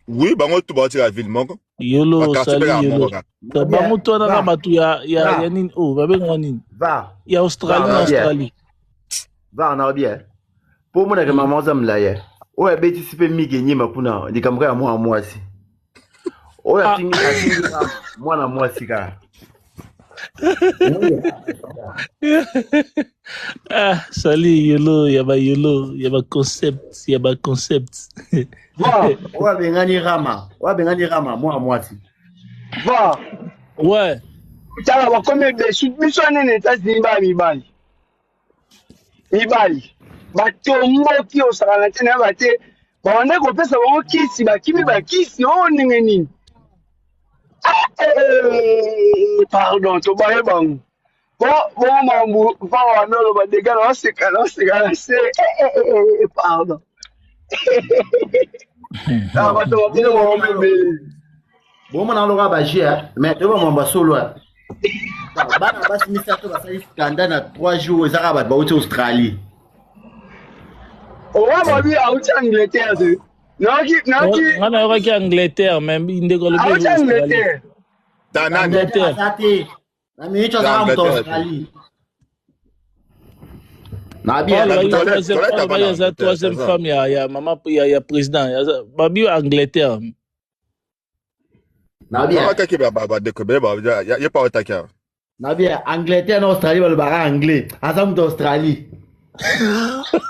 Oui, bango tout baotika ville moko. Yolo Ba quartier sali pe kaka moko yolo. kaka. Bango to wana Va. na bato ya ya Va. ya nini oh babengaka nini? Va. Ya Australie Va, na bien. Australie. Va na bien. Po monaka mama oza molaye. Oyo abetisi mpe mige nyema kuna likambo kaka ya mwana mwasi. Oyo atingi atingi mwana mwasi kaka. Ah, sali yolo ya ba yolo ya ba concept ya ba concept. Va, Oyo abengani Rama, oyo abengani Rama mwana mwasi. va. Ouais. Tala bakomi ebele biso nene États-Unis baya mibali. Mibali batomboki osakana te nayeba te babandaki kopesa bango kisi bakimi bakisi oyo ndenge nini? Ah, eh, pardon tobaye bango bo bongo mambu mpango wana oloba dega na oseka na oseka na se eh, eh, eh, eh, pardon. Ah, bato babongo bango ebele. Bomona loka ba jeu mais toyeba mwamba solo. Bana basi misato basali scandale na 3 jours ezaka bato bauti Australie. Owa babi auti Angleterre te. Nayoki nayoki Nga nayokaki Angleterre mais ndeko alobi auti eza Australie. Angleterre. Ta nani? Angleterre. Aza te. Na minute azaka moto Australie. Na bien. Oyo alobaki Toilette, troisième toilette oyo alobaki abana aza Angleterre, troisième aza. femme ya ya mama ya ya président. Aza babi Angleterre. Na bien. Kaka kaki ba ba ba deko ba ya ye pa otaki awa. Na bien Angleterre na Australie balobaka anglais. Aza moto Australie.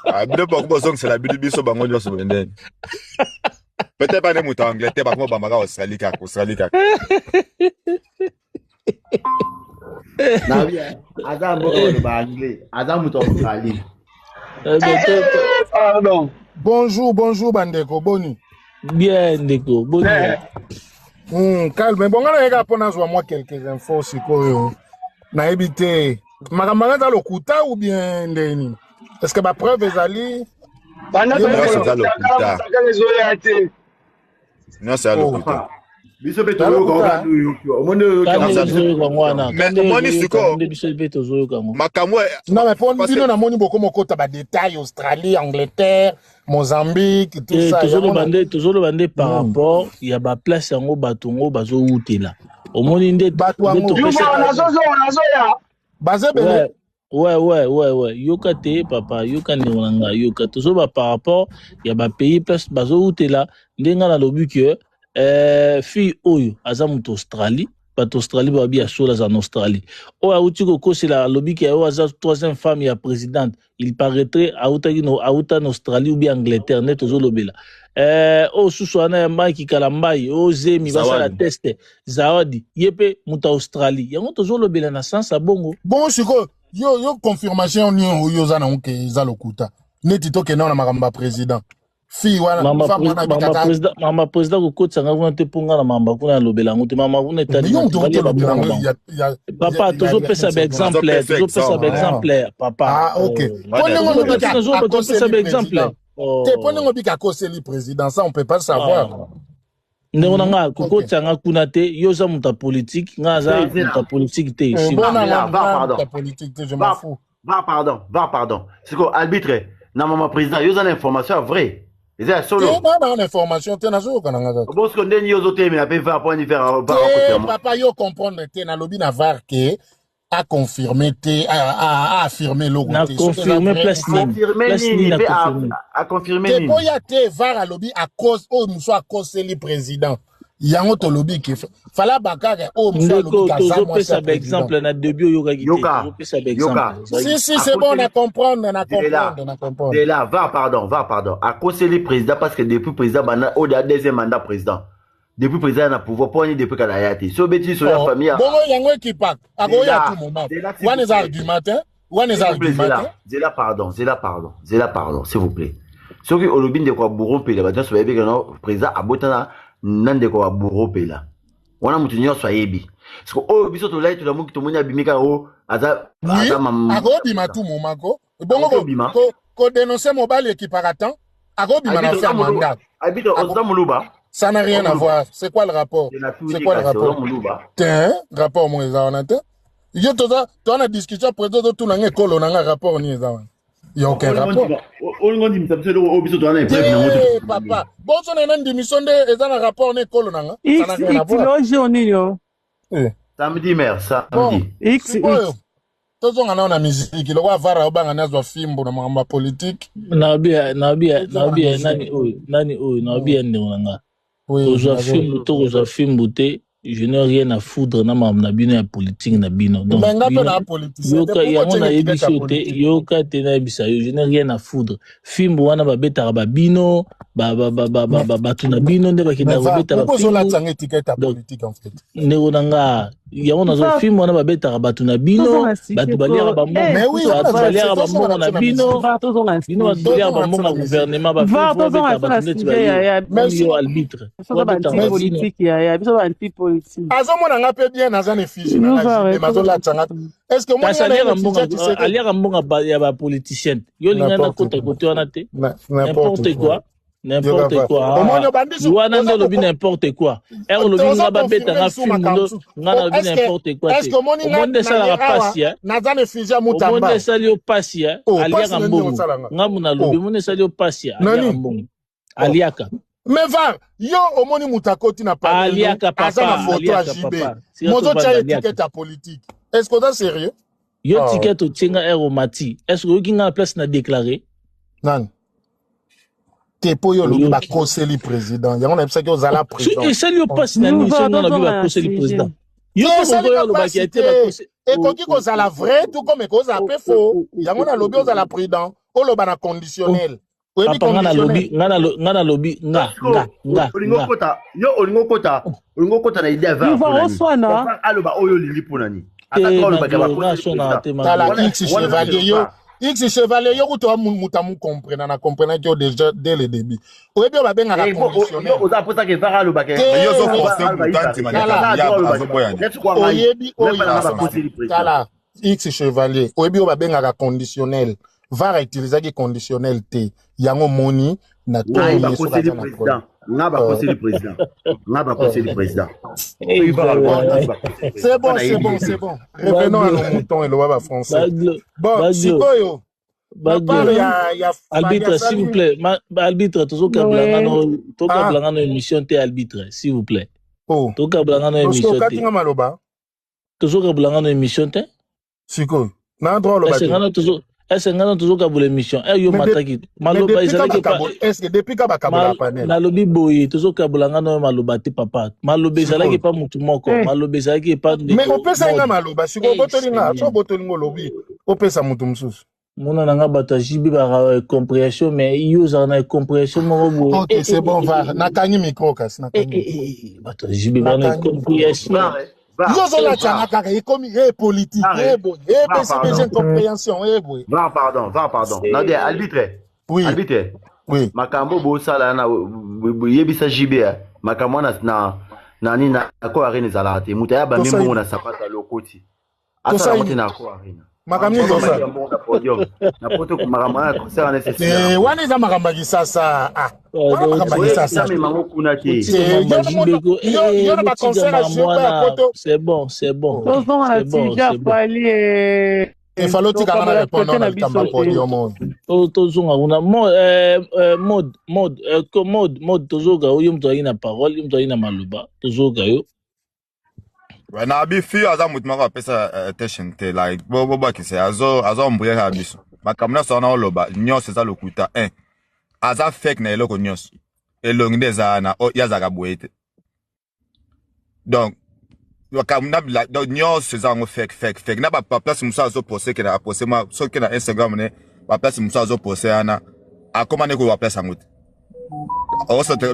Ah, bino bako bozongisela bino biso bango nyonso boye ndeni. Peut-être pas ne moto ya Angleterre bako bambaka Australie kaka, Australie kaka. Na bien aza mboka baloba anglais. Aza moto Australie. Eh, mais Pardon. Bonjour, bonjour bandeko, boni. Bien ndeko, boni. Eh, Calme. Bon, nga nayeka mpo nazwa mwa quelques infos sikoyo. Nayebi te. Makambo anga eza lokuta ou bien ndenge nini? Est-ce que ba preuve ezali? Banda Ye toyekola Nyonso eza motakala lokuta. motakala ezoya te. Nyonso ya Oh. lokuta. Biso mpe Eza toyoka lokuta. oka toyoki. Omoni oyoki Kande Nyonso ya tozoyoka yango wana. Mais Kande omoni tozoyoka sikoyo nde biso mpe tozoyoka yango. makambo Non, mais pour parce bino que namoni bokoma okota ba détails Australie, Angleterre, Mozambique, tout Te ça. Yango tozoloba na nde tozoloba nde par rapport ya baplace yango bato yango bazowutela. Omoni nde Bato nde yango topesa Yuma nazozonga nazoya. baza ebele. Ouais. Yoka te papa, yoka ndeko na ngai, yoka. Tozoba par rapport ya ba pays place bazowutela nde nga nalobi ke fille oyo aza moto Australie, bato Australie babi ya solo aza na Australie. Oyo awuti kokosela alobi ke oyo aza troisième femme ya présidente. Il paraîtrait awutaki no awuta na Australie ou bien Angleterre nde tozolobela. Oyo susu wana ya Mike Kalambayi, oyo zemi basala Zawadi. test Zawadi, ye pe moto ya Australie. Yango tozolobela na sens ya bongo. Bon sikoyo yo yo confirmation nini oyo oza nango ke eza lokuta neti tokende na makambo ya président fille wana Mama femme wana mama abikaka président mama président kokotisa nga kuna te mpo nga na mamba kuna nalobela yango te mama kuna mais etali yo nga moto te okoti balia olobela babongo na yango bango ya ya papa ya ya tozopesa ya baexemple Azopesa tozopesa exemple. ah baexemple papa ah ok oh. mpo ndenge Wana olobi tozoloba ke te nazoloba tozopesa akoseli baexemple président te mpo oh. ndenge olobi ke akoseli président ça on peut pas savoir ah. Ndeko na nga Ok. kokotisa nga kuna te yo oza moto ya politike nga aza Zela. moto ya politike te Eh, s'il vous bon plaît na Zela, nga va nga pardon. moto ya politique te je m'en Va, fous. va pardon, va pardon. Siko arbitre na mama président yo oza na information ya vrai. Eza ya Te solo. na na information te nazoyoka na nga kaka. Bosco ndeni yo ozotelemela mpe va mpo ani vera va Te akotela mo. papa yo comprendre te nalobi na var ke a confirmer te a affirmer eloko na te soki eza confirme vrai ou place faux. nini Confirme place nini nini na mpe confirme a confirme Te nini? boya te var alobi à cause oyo mosusu akoseli président yango tolobi ke fala bakaka oyo mosusu alobi ndeko ke aza mwasi tozopesa ya président. baexemple na début oyokaki te Yoka, tozopesa yoka. baexemple Si ezalaki si c'est bon na Akoseli comprendre na Zela, comprendre na comprendre. Zela, va pardon, va pardon. Akoseli président parce que depuis président banda au deuxième mandat président. Depuis président na pouvoir pour depuis kala ya te. So beti so ya Oh, famille. bongo yango ekipaka akoya Zela, tout moment Zela s'il wana vous eza plaît. argument te wana S'il eza vous plaît, argument te. Zela, Zela pardon, Zela pardon, Zela pardon, s'il vous plaît. Soki olobi ndeko ya bourreau mpela bato nyonso bayebi ke no président abotana na ndeko ya bourreau mpela wana moto nyonso ayebi siko oyo biso tolai tolamuki tomoni abimi kaka o aza Oui, aza mam akobima tout moment ko bongo akoki obima ko ko dénoncer mobali ekipaka temps akobima na arbitre fin oza moluba mandat. arbitre Ako oza moluba ça n'a oza rien à moluba voir. C'est quoi le rapport? te natuni C'est quoi le kasi oza rapport? moluba Te rapport mo eza wana te. Yo toza toza na discussion président totuna nga ekolo na nga rapport ni eza wana. Y a aucun rapport. Olingo ondimisa biso eloko oyo biso toza na epreuve nango te. Eh, papa, bozo na nani ndimiso nde eza na rapport na ekolo na nga. Ça n'a X, rien à X, voir. loge nini yo? Eh. Samedi mère, Bon, samedi. X, sikoyo X. tozonga nao na miziki lokola vara obanga nazwa fimbo na makambo ya politike. Nabi nabi Tozonga na nabi miziki. nani oyo nani oyo nabi ya ndeko na nga. Oui, Kozwa nazo. fimbu to kozwa fimbu te, je n'ai rien à foutre na makambo na bino ya politique na bino. Donc Mais nga mpe bino na politicien te, yoka pourquoi yango otienge nayebisi étiquette ya yo te, politique? yoka te nayebisa yo, je n'ai rien à foutre. Fimbu wana babetaka babino, Mais, bato na bino nde mais bakendaka va, kobeta pourquoi bafimbu. ozolatisa nga étiquette ya Donc politique en fait? ndeko na nga yango nazo Va, fimbu wana babetaka bato na bino, tozonga bato sujet baliaka ko. bambongo, Eh, Mais oui, bato wana va, baliaka tozonga bambongo na na biso na bino, musique. va, tozonga bino bato sujet. boliaka Tozonga na biso bambongo na ya musique. gouvernement, Va, bafimbu tozonga babetaka biso na bato neti sujet bayo ya ya Mais yo arbitre, biso za babetaka mais babino. anti-politique ya ya biso ba anti-politique. azomona nga mpe bien naza na effigie na Nous nga va, JB ouais, mais tozonga azolatisa nga. Est-ce que omoni Kasi nga na ye aliaka na effigie mbongo ya Tshisekedi? aliaka mbongo ya bapoliticien. Yo linga N'importe nakota quoi. kote wana te. N'importe N'importe quoi. quoi. N'importe Yoka va. quoi. Omoni Ah, obandisi wana nde oza olobi koko n'importe quoi. Ere olobi oza nga babeta confirme nga lisusu fimbu makambo ndo mosusu. nga Oh, nalobi est-ce que n'importe quoi est-ce te. que omoni nga Omoni nde na ye esalaka awa pasi eh. naza na effigie ya Omoni nde Mutamba? esali yo pasi eh. Oh, pasi Aliaka na nini mbongo. osala nga? Nga mu nalobi Oh, omoni esali yo pasi eh. Aliaka nani? mbongo. Oh. Aliaka. Mais var, yo omoni moto akoti na panel no Aliaka aza na papa, photo ya aliaka JB. papa. Sika Mozotia tovanda aliaka. étiquette ya politique. Est-ce que oza sérieux? Yo Oh. ticket otie nga ere omati. Est-ce que oyoki nga na place na déclaré? Nani? Te mpo oyo olobi Oyoki. bakoseli président. Yango nayebisaki ozala So président. esali yo mpasi na Nous nini va, soki nga nalobi tozonga na bakoseli sujet. président? Yo Te mpe esali moto oyo nga alobaki mpasi ya te te. bakosi Ekoki kozala vrai tout comme ekozala mpe faux. Yango nalobi ozala prudent. Oloba na conditionnel. Oyebi papa nga nalobi conditionnel. nga nalobi nga nga nga Olingo nga kota, yo olingo kota, olingo kota na idée ya Nous var va pona nini? oswana. Var aloba oyo olingi pona nini? te Ata toi olobaka maglo nga bakoseli asonaka président. te Tala maglo Wana X wana chevalier c'est yo. var. X chevalier yo kutu wa moto amukomprena na comprenaki yo déjà dès le début. Oyebi oyo babengaka Eh, yo conditionnel. oza mposa ke var alobaka Te Mais yo oyebi ozoforce aloba moto andima Tala. likambo ya azoboya ni. neti kwa ngai oyebi ngai mpe nanga oyo bakoseli président. tala X chevalier oyebi oyo babengaka conditionnel. VAR utilisaki conditionnel te. Yango moni na Ngai toni ye soki bakoseli aza na président. problème. Nga bakoseli président. Nga bakoseli président. Eh, Soki var aloba Bon, ngai bakoseli c'est président. bon, Wana c'est yebi bon, ye te. c'est bon. Revenons à Baglo nos moutons et le français. baglo Bon, baglo sikoyo, na baglo part ya Fally arbitre s'il vous asali. plaît arbitre tozokabela nga Ouais. no tokabela Ah, nga no émission te arbitre s'il vous plaît oh. tokabela nga no Parce que émission okati te nga maloba. tozokabela nga no émission te. Sikoyo. Na droit oloba Est-ce te. nga no tozo est-ce nga no tozokabela émission eh yo Mais, de, mataki mais maloba depuis ka ezalaki pa bakabo, est-ce que depuis ka bakabola panel? nalobi boye tozokabola nga no maloba te papa maloba ezalaki Sikoyo. epa motu moko Eh, maloba ezalaki epa Mais ndeko opesa nga mode maloba, sikoyo Eh, obotoli nga, so Seigneur. obotoli nga olobi, opesa moto mosusu. Mona na nga bato ya JB baka compréhension mais yo ozala na compréhension moko boye. Ok, Eh, c'est eh, bon, eh, VAR. eh, Nakangi micro kasi, eh, nakangi eh, micro. eh, bato ya JB bana Nakangi micro. compréhension. Var, eh, var, Yo ozolatisa nga var, kaka ekomi e politique, var, e eh, boye, e var, BCBG pardon. incompréhension, e boye. Var, pardon, var, pardon. Nade, arbitre, Oui, arbitre. oui. Makambo bosala na boyebisa JB eh. Makambo wana na na nini na ko arena ezalaka te. Moto ayaba Tosali mbongo na sapata lokoti. Asala yango tosali te na ko arena. makambo nini Makambo tosala. wana mbongo na podium. Na poto makambo wana concert wana esesila Eh, na wana eza makambo ya kisasa. Ah, wana makambo ya Boyebisa kisasa. memango kuna te. Botika Eh, makambo yo ya na JB moto ko yo eh yo na ba botika concert ya makambo JB ya wana poto. c'est bon c'est bon Oh. tozonga na c'est bon sujet ya c'est bon. Fally eh. Efalo tika nga na Tokabola répondre côté na na likambo ya biso te. podium oyo. Tozonga kuna mode mode mode mode tozoka yo moto azalaki na parole yo moto azalaki na maloba tozoka yo. Na abi fi aza motu moko apesa attention te like bobakisa azo azo kaka biso makambo nyonso wana oloba nyonso eza lokuta un aza fake na eloko nyonso elongi nde eza wana ye azalaka boye te donc makambo na donc nyonso eza yango fake fake fake na baplace mosusu azoposte ke na aposte mwa soki na Instagram ne baplace mosusu azoposte wana akóma nde koyo baplace yango te oso te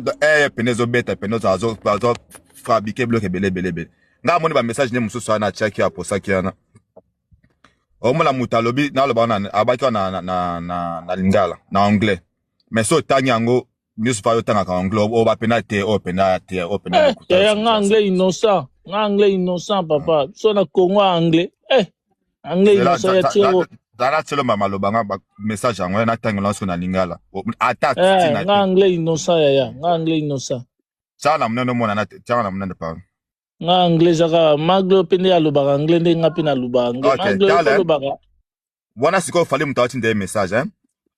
pene ezobeta pene azo azofabrike biloko ebele ebele ebele. Nga amoni bamessage nde mosusu wana atiaki aposaki wana omona moto alobi naloba wana abaki wana na lingala na anglais mais so otangi yango nyonso fa otangaka anglais oyo bapena te oyo pena te oyo pena Eh, lokuta. yaya nga anglais innocent nga anglais innocent papa biso na Congo anglais eh anglais innocent ya tiero. Zala tielo maloba nga message yango natangela so na lingala ata Eh, tina nga te. Anglais innocent yaya nga anglais innocent. Tiaka na monene omona tiaka na monene pardon. Nga anglais ezaka maglo mpe nde alobaka anglais nde nga mpe nalobaka anglais. Ok, Maglo tala olobaka. Wana sikoyo Fally moto atinda ye message hein.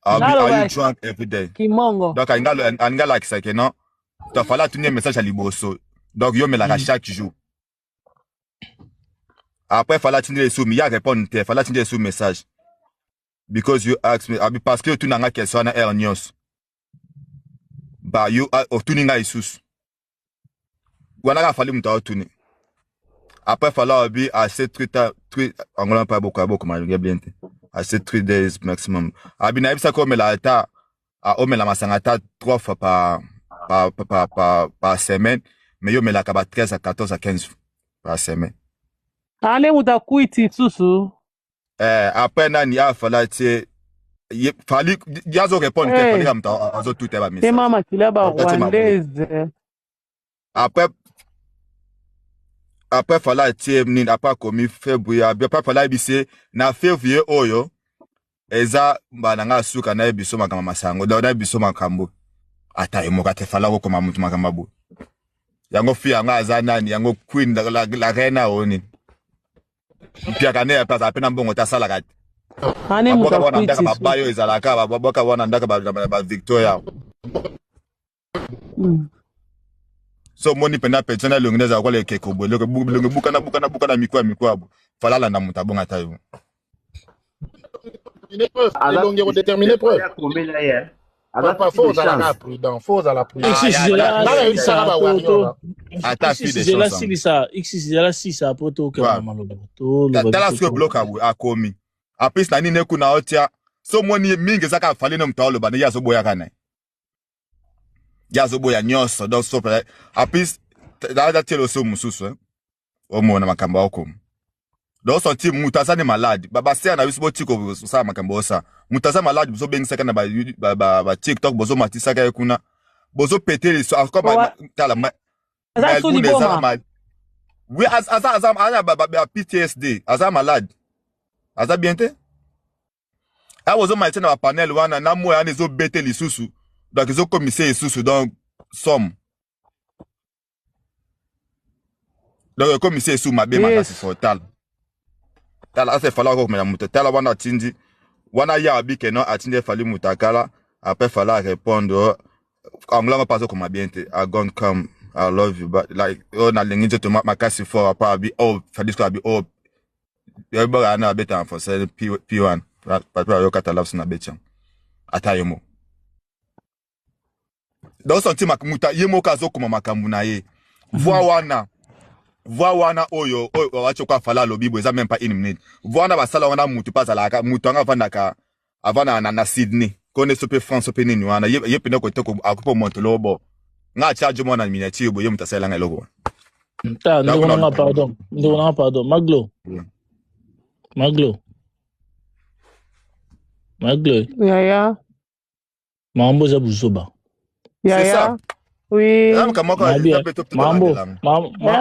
Are you drunk every day? Kimongo. Donc alinga alakisa ke non. Donc Fally atuni ye message ya liboso. Donc yo melaka chaque jour. Après Fally atindi ye sous ya répondre te. Fally atindi ye sous message. Because you ask me, abi parce que otuna nga question na heure nyonso. Ba yo otuni nga lisusu. Wana ka Fally moto aotuni. Après Fally abi assez three three angola pa boko boko ma bien te. Assez 3 days maximum. Abi na yebisa ko omela ata omela masanga ata 3 fois par par par par, par semaine, mais yo omelaka ba 13 à 14 à 15 par semaine. Ane moto akwiti susu. Eh, après nani a Fally tie Fally yazo répondre te Fally moto azo tout ba message. Tema makila ba rwandaise. Après Fally atie nini après akomi février après Fally ayebisi na février oyo eza mbala nga suka na yebiso makambo masango donc na yebiso makambo ata ye moko ate Fally akokoma motu makambo boye yango fi yango aza nani yango queen la reine oyo nini mpiaka ne aza pe na mbongo te asalaka te babwaka wana ndaka babayo ezalaka babwaka wana ndaka ba Victoria. So omoni mpenza petit na elongi ezala kola ekeko boye elongi bukana bukana bukana mikwa mikwa bo Fally alanda moto abonga ata yo elongi ekodetermine preuve. Papa, faut ozalaka prudent, faut ozala prudent. Ata fi de chance silisa x zela sisa après tokenda maloba tala soki bloka boye akomi apesi na nini ekuna otia so omoni mingi ezaka Fally ne moto aoloba ne ye azoboyaka na ye ye azoboya nyonso donc so apesi atiela oso mosusu omona makambo aokoma donc sentir moto aza ne malade basere na biso botika kosala makambo osala moto aza malade bozobengisaka na ba TikTok bozomatisaka ye kuna bozopete liso tala Melbourne eza malade oui aza aza aza ba PTSD aza malade aza bien te awa ozomatisa na bapanel wana na moya wana ezobete lisusu donc ezokomisa lisusu donc somme donc ekomisa esu mabe makasi fo tala tala asa Fally akokomela moto tala wana atindi wana ye abi ke non atindi Fally moto akala après Fally arépondre anglais ngo mpe azokoma bien te. I gonna come, I love you, but like oyo nalingi nzoto makasi fort apa abi oh Fally siko abi oh yoyebaka na abeta en français P1 bato bayokata love so na beti yango ata ye mo donc sentir moto ye moko azokoma makambo na ye voix wana voix wana oyo oyo wati kwa Fally alobi boye eza même pas une minute voix wana basala wana mutu mpe azalaka mutu yango avandaka avandaka na Sydney kone so mpe France mpe nini wana ye pene kote akoki komontela bo nga atia jo mwana miniature boye ye moto asalelanga eloko wana. Ta ndeko nanga pardon, ndeko nanga pardon, Maglo Maglo Maglo yaya makambo eza buzoba. Yaya oui mambo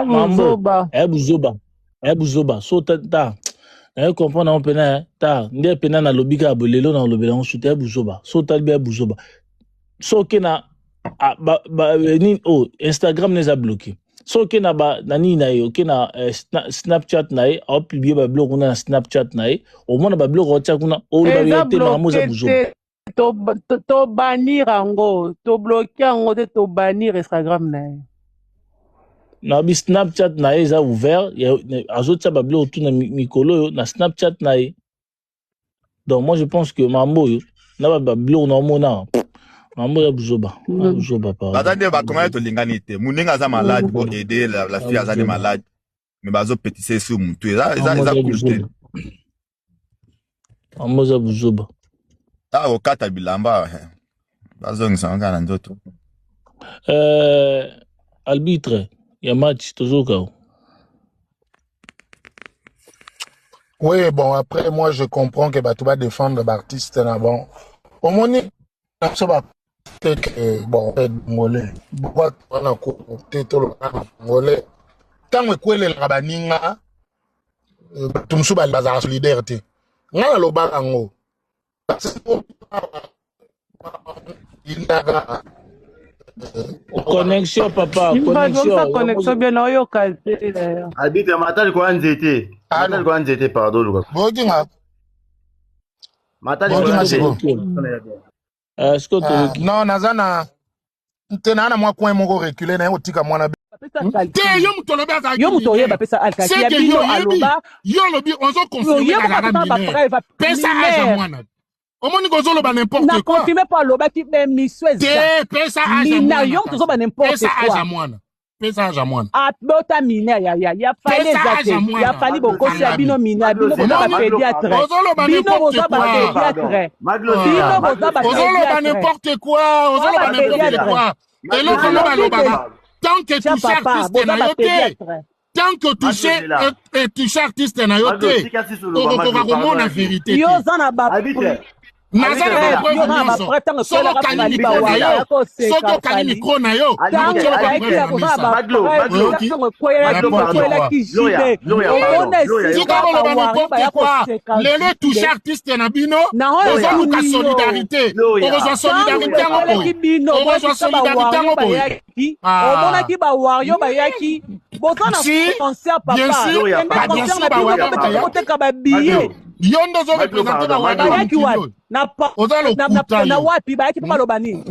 mambo eya buzoba eya buzoba so ta naye comprendre yango mpena ta nde mpena nalobi kaka boye lelo nalobela yango suta ya buzoba so otali be ya buzoba so oke na nini oh Instagram na eza bloqué so oke na ba na nini na ye oke na Snapchat na ye aopublie babiloko kuna na Snapchat na ye omona babiloko aotia kuna oloba te makambo eza buzoba. Tobannir yango, tobloke yango te, tobannir Instagram na ye. Nabi Snapchat na ye eza ouvert, azotia babiloko tu na mikolo oyo na Snapchat na ye. Donc moi je pense que mambo oyo na babiloko na omona mambo ya buzoba buzoba. Baza nde bakongolais tolingani te moninga aza malade bo aider la fille aza nde malade mais bazopetisa esu mutu eza eza cool te. Mambo eza buzoba. Ta kokata bilamba bazongisa kaka na nzoto. Arbitre ya match tozoka. Oui, bon, après, moi, je comprends que bah, tu vas défendre l'artiste, là, bon. Au moins, que, bon, Congolais, pourquoi tu vas Congolais, tant que quoi, les rabaninga, bato mosusu bazala solidaire te. Nga nalobaka yango connexion papa connexion connexion bien oyoka te. Arbitre matali kwa nzete matali kwa nzete pardon luka boyoki nga. Mata Boyoki likolo nga te. sikoyo? Ah, sikoyo Ah, toyoki. non, naza na te naa na mwa coin moko recule naye kotika mwana Bapesa te calcul. yo moto olobi azalaki Yo moto oyeba mineur pesa alkaki ya seke yo bino oyebi aloba yo olobi ozo confirme yo moko kazalaka apesa mineur bapreuve pesa age ya mineur mwana omoni kozoloba na n'importe quoi confirme mpo alobaki bemission eza te pesa age ya mineur mwana yo moto kasi ozoba n'importe pesa age quoi ya mwana pesa age ya mwana abota mineur ya ya ya fali pesa eza age te ya ya mwana fali Maglo bokosi ya zela. bino angabi mineur Maglo bino boza zela. omoni Maglo bapédiatre pardon. ozoloba bino n'importe boza quoi Maglo pardon. bapédiatre Maglo Ah. zela. bino Maglo boza zela. ozoloba bapédiatre n'importe quoi boza ozoloba Maglo n'importe zela. bapédiatre quoi Maglo eloko zela. ngo nalobi te balobaka Pardon. tant que tia touche papa artiste boza na yo te bapédiatre tant que Maglo touche zela. touche artiste na yo Maglo te tika sisi oloba okokoka Maglo pardon komona Aglo. verité yo te oza na Arbitre. naza na Arbitre bapreuve zela. yo bapreuve oza na nyonso bapreuve ntango soki ekwelaka okangi fali mikro na bawario yo ya soki koseka okangi fali mikro na yo ntango Arbitre. okotiela ezalaki bapreuve ya na koza na mesa Maglo. bapreuve Maglo. oyoki ntango ekwelaki Maglo n'importe pardon. quoi ekwelaki Gloria. jibe Gloria omona pardon. Gloria tika esika yoka. koloba bawario n'importe baya quoi koseka lelo touche jibe artiste na bino nango Gloria. ozoluka natuni yo solidarité Gloria. okozwa ntango solidarité yango ekwelaki boye bino okozwa boyebisa solidarité bawario yango boye bayaki ah. omonaki bawario bayaki boza na si concert bien papa sûr Gloria kende ba bien concert sûr na bino pardon. Gloria bawario bobeta pardon. bayaki boteka babiye Maglo. yo nde Maglo ozorepresente pardon. bawario Maglo. na bayaki mokili wapi oyo na, pa, oza na, na, lokuta na yo wapi bayaki mpo baloba nini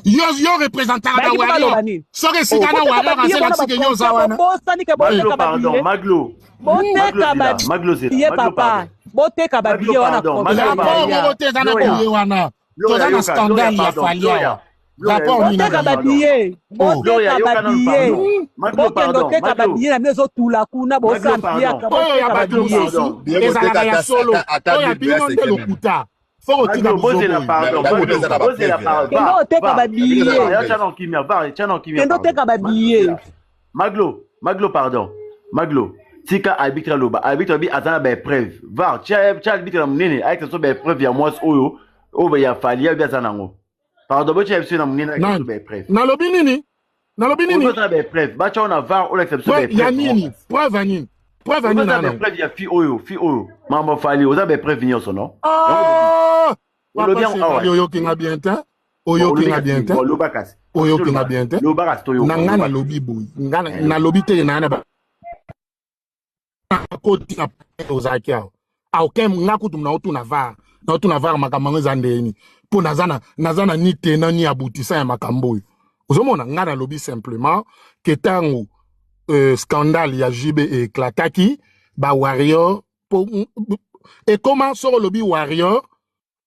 yo yo representaka bayaki mpo bawario baloba nini soki oh, esika na boteka wario babiye azelakisi bona ke yo oza baconcert wana bobosani ke Maglo boteka pardon. babiye Maglo. Maglo boteka zela. Maglo zela. babiye Maglo papa pardon. boteka Maglo babiye wana pardon. Maglo concert rapport pardon. yaya moko te eza na Gloria. biye wana Gloria toza na yoka. Gloria scandale ya pardon. fali Gloria. awa Gloria rapport yoka nini na boteka nanu biye pardon. babiye oh Gloria boteka yoka nanu babiye pardon. Maglo bokende pardon. oteka Maglo. babiye na bino ezotula kuna Maglo bosala pardon. mpiaka oyo ya boteka bato Maglo babiye mosusu pardon. Biye ezalaka koteka ya ata solo ata ata oyo ya Bible ya bino nde sekele. lokuta fo kotika Maglo bozela buzoba oyo pardon. Bible Maglo eza na bozela bapreuve pardon. kende Va oteka va. Bible eza na babiye Va ya bapreuve. tchana kimia. Va tchana kimia kende pardon. oteka Maglo babiye zela. Maglo. Maglo pardon. Maglo. Tika arbitre aloba. Arbitre abi aza na baepreuve. Va tia tia arbitre na munene ayekisa so baepreuve ya mwasi oyo oyo ya fali abi aza nango. Pardon botia biso na munene ayekisa so nani baepreuve. nalobi nini nalobi Oyo nini aza na baepreuve. Batia oyo na var olakisa biso preuve ya baepreuve nini moko. preuve ya nini preuve ya Oyo nini aza ana nango baepreuve ya fi oyo fi oyo. Mambo fali oza baepreuve nyonso no? Yango olobi. Ah! Olobi papa yango awa. chevalier oyoki nga bien te Bon, oyoki olobi nga bien kasi te bon, loba kasi. Kasi oyoki nga toloba. bien te Loba kasi na toyoka, nga loba. nalobi boye nga Eh, loba. nalobi te na na bakoti na ozalaki awa aucun nga kutu naotuna var naotuna var makambo yango eza ndeni mpo naza na naza na ni tenant ni aboutissant ya makambo oyo ozomona nga nalobi simplement ke ntango scandale ya JB eeklataki bawarrior po ekoma soki olobi warrior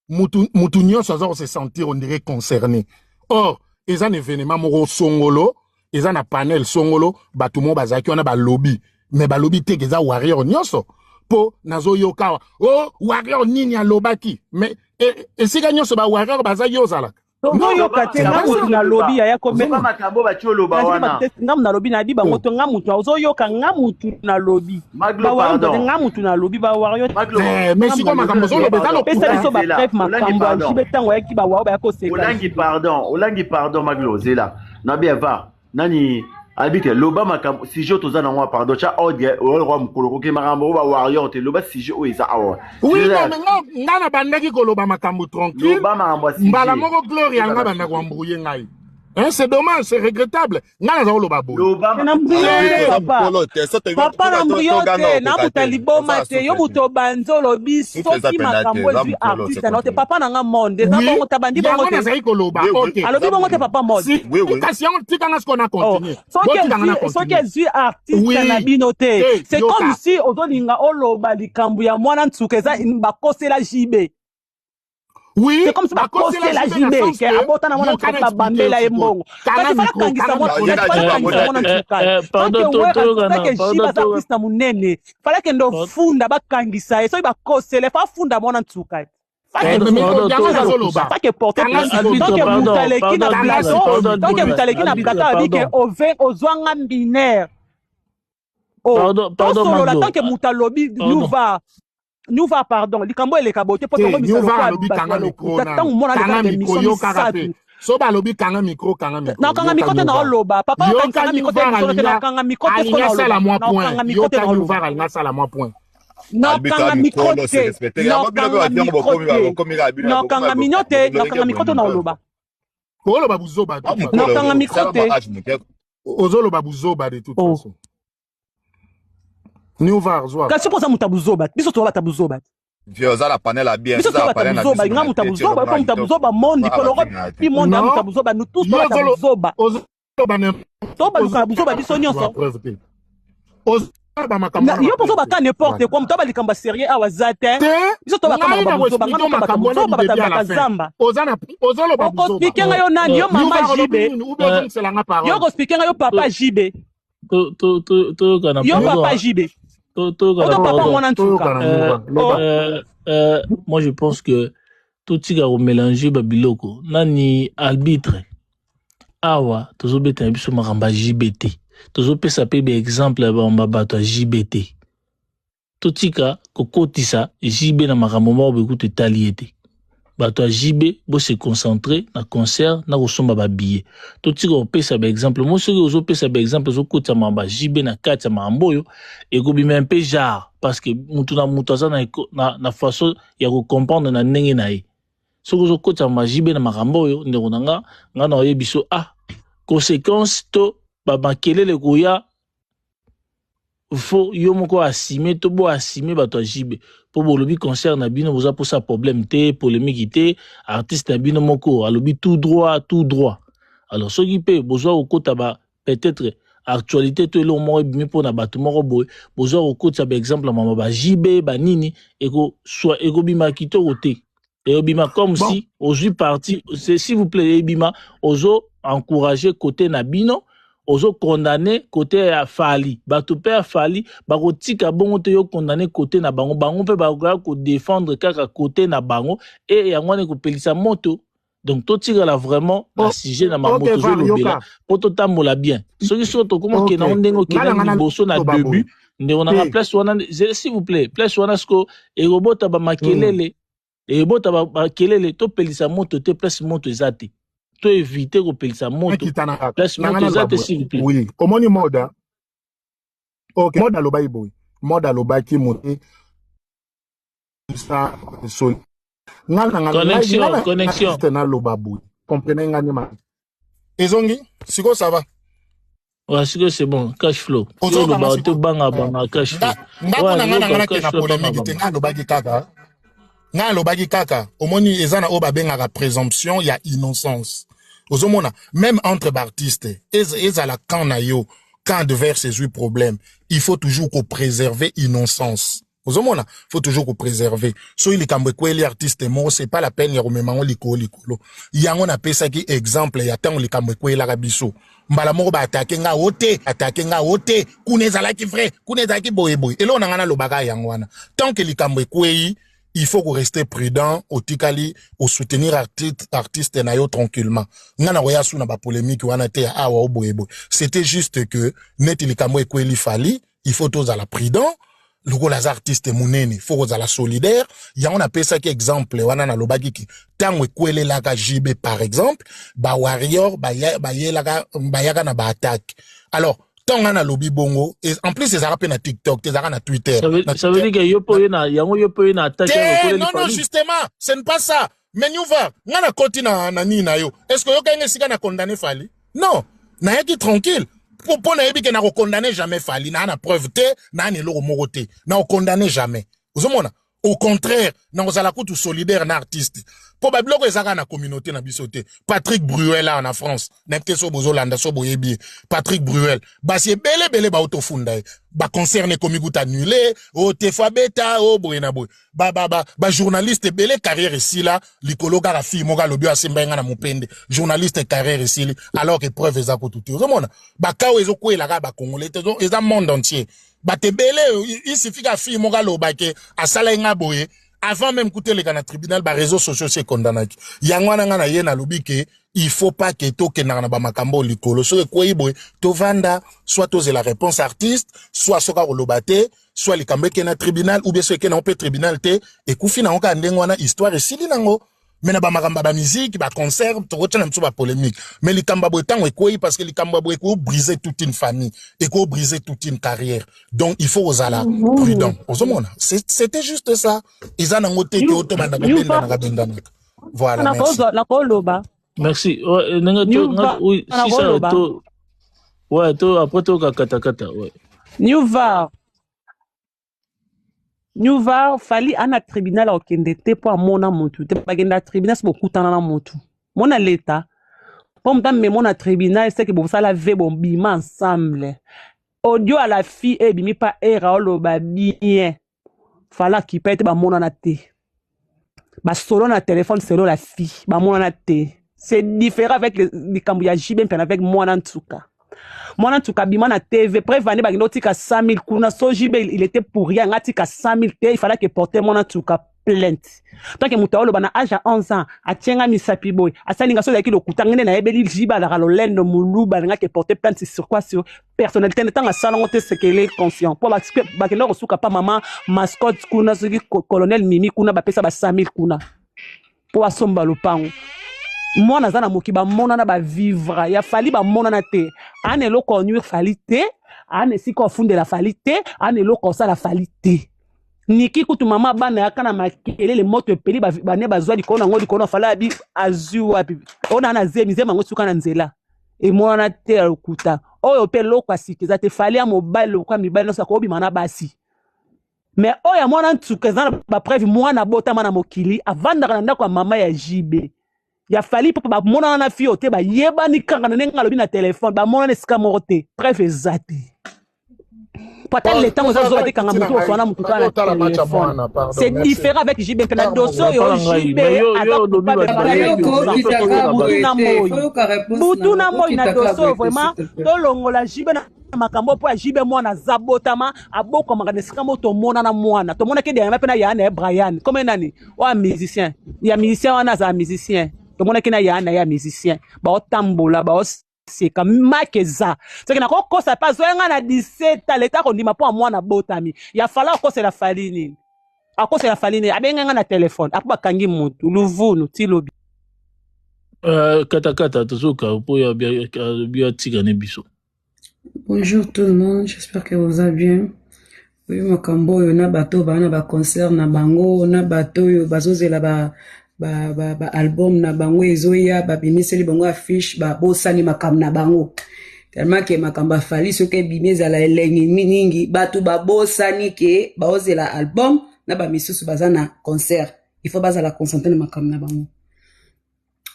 mutu, mutu nyonso aza kose sentir on dirait concerné or eza na événement moko songolo eza na panel songolo bato moko bazalaki wana balobi me balobi te ke eza warrior nyonso mpo nazoyoka awa o warrior nini alobaki me esika nyonso bawarrior bazaki ozalaka non tozoyoka Loba te c'est nga pas makambo mutu ça oyo nalobi oloba. yaya kome Loba ozomona makambo batie oloba nazali wana. bato te nga mutu nalobi nayebi bango oh. te nga mutu ozoyoka nga mutu nalobi Maglo bawario te pardon. nga mutu nalobi bawario te Maglo. Eh, mais nga sikoyo mutu makambo nalobi ozoloba eza Pardon. pesa lokuta biso Olangi zela. bapreuve Olangi makambo ya pardon. jibe ntango ayaki bawario baya koseka Olangi jibe pardon. Olangi pardon Maglo zela. Nabi va. Nani arbitre loba makambo sujet toza nango pardon. Tia ordre oyo roi mukolo koke makambo oyo ba warrior te loba sujet oyo eza awa. oui Sujet non ya mais nga nga nabandaki koloba makambo tranquille loba makambo ya mbala sujet. moko gloria Toza nga na banda sujet. koambrouye ngai hein, c'est dommage c'est regrettable nga naza koloba boye Loba na mbrio Eh, te Toza papa mokolo te so tolingi papa na mbrio toganga te na okoka moto ya te liboma oza te yo souffle te moto obanzi olobi souffle eza soki pena te makambo eza ezwi mokolo artiste se na yo te continue papa na nga monde eza oui bongo te abandi bongo yango te nazali koloba oui oui ok alobi eza bongo te bongo papa monde si oui oui kasi yango tikanga sikoyo na Oh, continue soki botikanga na ezwi soki continue ezwi artiste na oui bino te te c'est comme yoka si ozolinga oloba likambo ya mwana nsuka eza bakosela JB oui c'est comme si bakosela bakosela JB na JB sens ke que abota na mwana yoka nsuka na mpe explike yo babambela ye sikoyo mbongo kanga kasi fala micro kangisa kanga mwana micro ye kasi na fala jibe kangisa abota mwana te nsuka Pardon tanke wera toyokana tanke JB pardon aza toyokana artiste na monene fala kende ofunda bakangisa ye soki bakosela fa afunda mwana nsuka Eh, fake mais mais pardon yango eza toyokana lokuta nazoloba fake porte kanga plainte sikoyo arbitre tanke micro moto pardon aleki na pardon kanga arbitre plateau sikoyo pardon tanke micro moto aleki na arbitre plateau abi ke pardon ove ozwanga binaire oh pardon pardon tosolola Maglo tanke moto alobi pardon nuva nuva pardon likambo eleka boye te mpo te tokomisa newvar lokola alobi bato kanga ya micro lokuta nanu ntango mona aleka kanga na micro baémission yokaka misato mpe so balobi kanga micro kanga micro nakanga yoka micro te newvar naoloba papa yoka okangisa micro te newvar émission te alinga nakanga micro te siko alinga naoloba asala mwa nakanga point micro te yoka naoloba newvar alinga asala mwa point arbitre nakanga a micro mikolo se te respecte yango bino mpe nakanga bato yango micro bokomi te bokomi kaka bino nakanga minio te nakanga micro te naoloba oloba buzoba de a toute façon mokolo nakanga micro sala te ma age moke ozoloba buzoba de toute oh façon newvar zwa kasi mpo oza moto ya buzoba biso toza bato ya buzoba te Vieux, oza na panel ya bien, Biso oza to na bata panel na buzoba, biso nga na muta te, buzoba, eloko yo muta kitoko. buzoba mondi Nga po loko bafinga te. pi monde ya Non, muta buzoba, nous tous yo to bata ozolo buzoba. ozoloba n'importe To baluka na buzoba biso nyonso. preuve te. Ozoloba makambo Na wana yo pozo ba preuve baka te. n'importe Voilà. quoi, muta balikambo sérieux awa za te. Te, Biso to baka ngai makambo na buzoba, nga koexplike muta bata makambo wana buzoba du bata début à la bata fin. zamba. Oza na ozoloba buzoba. Okoexplike nga yo nani, yo mama Yuva olobi JB. nini ou bien ozongisela nga Yo parole. koexplike nga yo papa JB. Toyokana Yo pardon. papa JB. Toyokana Oto papa pardon. mwana ntuka. Toyokana Yuva, loba. Moi je pense que totika komélange babiloko nani arbitre awa tozobeta na biso makambo ya JB te, tozopesa mpe baexemple ya bamba bato ya JB te. Totika kokotisa JB na makambo moko boye kutu etali ye te. Bato ya JB bose concentre na concert na kosomba babillet. Totika kopesa baexemple mo soki ozopesa baexemple ozokotisa makambo ya JB na kati ya makambo oyo ekobima mpe genre, parce que mutu na mutu aza na façon ya kocomprendre na ndenge na ye. Soki ozokotisa makambo ya JB na makambo oyo, ndeko na nga, nga na oyebi so conséquence to bamakelele koya, fo yo moko asime to bo asime bato ya JB mpo bolobi concert na bino boza mposa problème te, polémique te, artiste na bino moko alobi tout droit, tout droit. Alors soki mpe bozwa kokota ba peut-être actualité to eloko moko ebimi mpona bato moko boye, bozwa kokotisa baexemple ya mama ba JB banini, ekobima kitoko te, ekobima comme Bon. si ozwi parti. S'il vous plaît, ebima ozo encourager côté na bino, ozo condamner côté ya Fally. Bato mpe ya Fally bakotika bongo te, yo condamner côté na bango, bango mpe bakoya kodéfendre kaka côté na bango, e yango wana ekopelisa moto. Donc totikala vraiment na Oh, sujet na makambo ok, Var, tozolobela yoka. mpo totambola bien. Soki soki tokóma Ok. okenda ngo ndenge Nga na okendaki nga liboso na naloba boye. début, ndeko nanga, Te. place wana, s'il vous plaît, place wana siko ekobota bamakelele, ekobota bakelele. Topelisa moto te place moto eza te, to éviter kopelisa moto Nakita na kaka. place Na nga moto eza naloba te, boye. s'il vous plaît. Oui, omoni moda. Ok, moda alobaki boye. Moda alobaki mote sa so nga na nga Connexion, nga na connexion. juste naloba boye. Comprenez nga ni ma. Ezongi, siko ça va. Ouais, sikoyo c'est bon, cash flow. Yo Ozokanga olobaka sikoyo. tobanga banga cash flow. Nga nga Ouais, mpo na nga na yoka nga nake cash na flow banga polémique te. banga. Nga alobaki kaka. Nga alobaki kaka. Omoni eza na oyo babengaka présomption ya innocence. Ozomona même entre baartiste ezala camp na yo, camp adverse ezwi problème, il faut toujours kopréserver innocence. Ozomona, faut toujours kopréserver. Soki likambo ekweli artiste moko, c'est pas la peine ya komema yango likolo likolo. Yango napesaki exemple ya ntango likambo ekwelaka biso, mbala moko baattaquer nga o te, attaquer nga o te, kuna ezalaki vrai, kuna ezalaki boyeboye. Eloko na nga nalobaka yango wana, tant que likambo ekwei, il faut ko rester prudent, otikali osoutenir artiste na yo tranquillement. Nga na koya su na bapolémique wana te ya awa o boyeboye. C'était juste que neti likambo ekweli Fally, il faut tozala prudent lokola aza artiste monene, faut kozala solidaire. Yango napesaki exemple wana, nalobaki ke ntango ekwelelaka JB par exemple, bawarrior bayelaka bayaka na baattaque. Alors ntango nga nalobi bongo, en plus ezalaka mpe na TikTok te, ezalaka na Twitter. Na Ça veut Twitter dire que yo mpo oye na yango, yo mpo oye na attaque ya te lokola non non Fally. Justement, ce n'est pas ça. Mais Nyuva, nga nakoti na nini na yo, est ce que oyoka nga esika na condamné Fally? Non, nayaki tranquille mpo nayebi ke nakokondamne jamais Fally, naa na preuve te, naa na eloko moko te, nakokondamne jamais. Ozomona, au contraire, nakozala kutu solidaire na artiste, mpo babiloko eza kaka na communauté na biso te. Patrick Bruel awa na France, nayebi te so bozolanda, so boyebi ye. Patrick Bruel, basi ebele ebele baotofunda ye, baconcert ekomi kuta annulé, o te fo abeta o boye na boye, bajournaliste ebele carrière esila likolo kaka fille moko alobi oyo asimba ye nga na mopende, journaliste carrière esili alors que preuve eza kutu te. Ozomona baka oyo ezokwela kaka bacongolais te, eza monde entier. Bato ebele, il suffit ka fille moko alobake asala ye nga boye, avant même kutu eleka na tribunal, baréseaux sociaux si ekondanaki yango wana. Nga na ye nalobi ke il faut pas ke tokendaka na bamakambo oyo likolo. Soki ekwei boye, tovanda, soit tozela réponse artiste, soit soki akoloba te, soit likambo ekende na tribunal, ou bien soki ekende nango mpe tribunal te, ekufi nango kaka ndenge wana, histoire esili nango. Me na bamakambo ya bamusique, baconcert, tokotia na biso bapolémique, mais likambo ya boye ntango ekwei, parce que likambo ya boye ekobrise toute une famille, ekobrise toute une carrière, donc il faut kozala prudent. Ozomona, c'était juste ça. Eza nango te ke otobanda kobendanaka bendanaka. Voilà, merci. Nakoloba. Merci. Ouais, ndenge to Nyuva, oui, si ça nakoloba. To ouais, to après to katakata, ouais. Nyuva. Nyuva Fally ana tribunal akokende te mpo amona motu te bakenda tribunal soki bokutana na motu mona leta mpo moto amemo na tribunal seke bosala ve bobima ensemble audio à la fille ebimi pa era oloba bien Fally akipa ete bamonana te basolo na telefone selo la fille bamonana te c'est différent avec likambo ya JB Mpiana avec mwana ntuka mwana ntuka abima na TV preuve ane bakende otika 100 000 kuna so JB il était pour rien nga tika 100 000 te il fallait que porter mwana ntuka plainte tant que moto aoloba na age ya 11 ans atie nga misapi boye asali nga so ezalaki lokuta ngai nde nayebeli JB alaka lolendo moluba alingaki porter plainte sur quoi sur personnalité nde ntango asala yango te sekele conscient mpo bakenda kosuka pa mama mascotte kuna soki colonel mimi kuna bapesa ba 100 000 kuna mpo asomba lopango mwana aza na moki bamonana bavivre ya fali bamonana te ana eloko onuire fali te ana esika ofundela fali te ana eloko osala fali te niki kutu mama bana yaka na makelele moto epeli bane bazwa likolo nango likolo na fali abi azwi wapi oyo na na zemi zemi yango suka na nzela emonana te ya lokuta oyo mpe eloko ya sika eza te fali ya mobali lokola mibali nyonso akobima na basi me oyo ya mwana nsuka eza na bapreuve mwana abotama na mokili avandaka na ndako ya mama ya JB ya fali mpo bamonana na fio te bayebani kaka na ndenge alobi na telefone bamonana esika moko te preuve eza te po ata leta ngo eza zoba te kanga motu oswana motu kaka na telefone c'est différent avec JB mpe na dossier oyo JB aza coupable butu na moi butu na moi na dossier oyo vraiment tolongola JB na makambo mpo ya JB mwana aza botama abokwamaka na esika moko tomonana mwana tomonaki derrière mpe na yaya na ye Brian comme nani oyo musicien ya musicien wana azala musicien tomonaki na yaya na ye ya musicien baotambola baoseka make eza soki nakokosa mpe azwaya ngai na 17 ans leta akondima mpo ya mwana abotami ya fala akosela fali nini akosela fali nini abengai ngai na telefone apo bakangi motu luvunu ti lobi Katakata tozoka mpo ya bio atika ne biso. Bonjour tout le monde, j'espère que vous allez bien. Oui, makambo oyo na bato baa na ba concert na bango na bato oyo bazozela ba ba, ba, ba album na bango ezoya babimiseli bango affiche babosani makambo na bango tellement ke makambo ya Fally soki ebimi ezala elengi mingi bato babosani ke baozela album na bamisusu baza na concert il faut bazala concentre na makambo na bango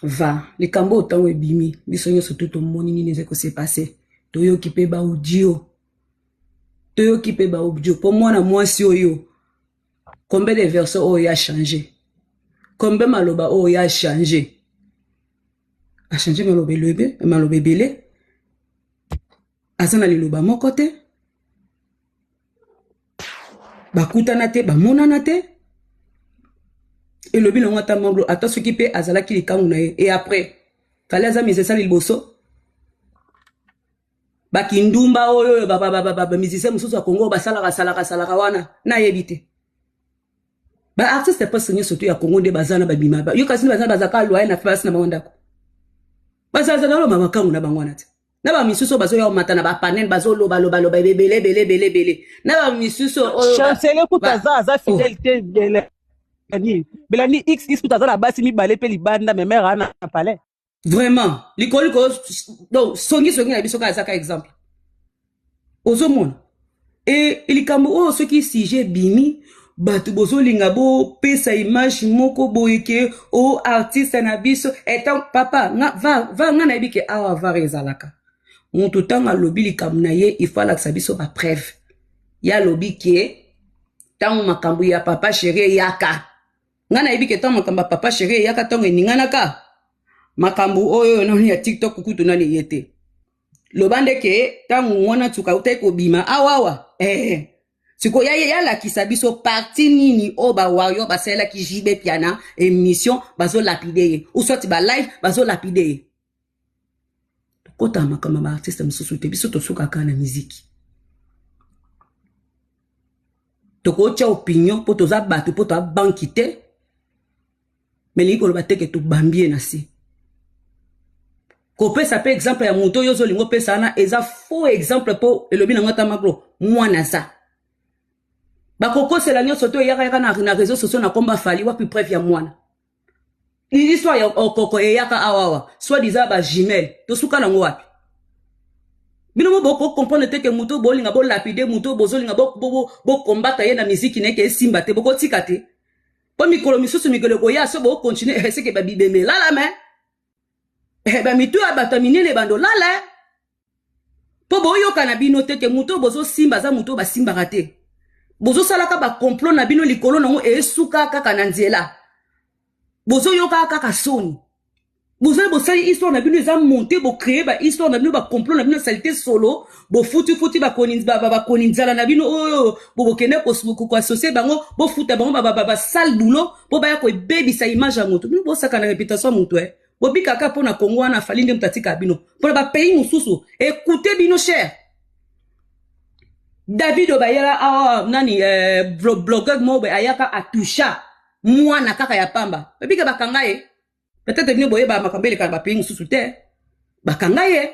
va likambo oyo ntango ebimi biso nyonso tu tomoni nini eza kose passe toyoki mpe baaudio toyoki mpe baaudio mpo mwana mwasi oyo combien de version oyo ya change combien maloba oyo ya change achange maloba elebe maloba ebele aza na liloba moko te bakutana te bamonana te elobi nango ata mablo ata soki mpe azalaki likangu na ye e après Fally aza musicien liboso bakindumba oyo oyo bamusicien mosusu ya Congo basalaka salaka salaka wana nayebi te baartiste presque nyonso to ya Congo nde baza na babima yo kasi nde baza bazalaka loyer na place na bango ndako bazalazala oloba makangu na bango wana te na bamisusu oyo bazoya komata na bapanel bazolobaloba ebele ebele ebele ebele na bamisusu oyo Chancelier kutu aza aza fidèle te Belani Belani xx kutu aza na basi mibale mpe libanda mais mère ana na palais vraiment likolo likolo donc songi songi na biso kaka azaka exemple ozomona e likambo oyo soki sujet ebimi bato bozolinga bopesa image moko boye ke o artiste na biso etant papa nga, va, va nga nayebi ke awa var ezalaka moto ntango alobi likambo na ye il faut alakisa biso bapreuve ye alobi ke ntango makambo ya papa chéri eyaka nga nayebi ke ntango makambo ya papa chéri eyaka ntango eninganaka makambo oyo nani ya TikTok kutu nani ye te loba nde ke ntango mwana nsuka autaki kobima awawa eh. Sikoyo ya ye alakisa biso parti nini oyo bawario basalelaki JB Piana émission bazolapide ye ou soit balive bazolapide ye tokotaka makambo ya baartiste mosusu te biso tosukaka na miziki tokotya opinion mpo toza bato mpo toa banki te me elingi koloba te ke tobambi ye na se kopesa mpe exemple ya moto oyo ozolinga opesa wana eza faux exemple mpo elobi nango ata magro mwana aza bakokosela nyonso to eyaka yaka na, na réseau sociaux na komba Fally wapi preuve ya mwana histoire ya okoko eyaka awa awa soit disant ba jumelle tosuka nango wapi. Bino mo boko comprendre te ke moto bolinga bo lapide moto bozolinga bo bo bo combattre ye na miziki na ye ke esimba te bokotika te. Po mikolo misusu mikolo ekoya so bo continuer eh, seke ba bibembe lala me eh, ba mitu ya bato ya minene bando lala eh. Po boyoka na bino te ke moto oyo bozosimba aza moto oyo basimbaka te. Bozosalaka ba complot na bino likolo nango esuka kaka na nzela. Bozoyoka kaka soni. Bozali bosali histoire na bino eza monte, bo créer ba histoire na bino, ba complot na bino salite solo, bofuti futi bakoni bakoni nzala na bino oyo bokende ko associer bango, bofuta bango ba sale boulot po baya koebebisa image ya moto. Bino bosaka na réputation ya moto eh. Bobika kaka pona Congo wana Fally nde moto atika bino. Pona ba pays mosusu, écoutez bino cher. David Obayela awa nani blogueur moko ayaka atusha mwana kaka ya pamba. Bebika bakanga ye. Peut-être bino boyeba makambo eleka na ba pays mosusu te. Bakanga ye.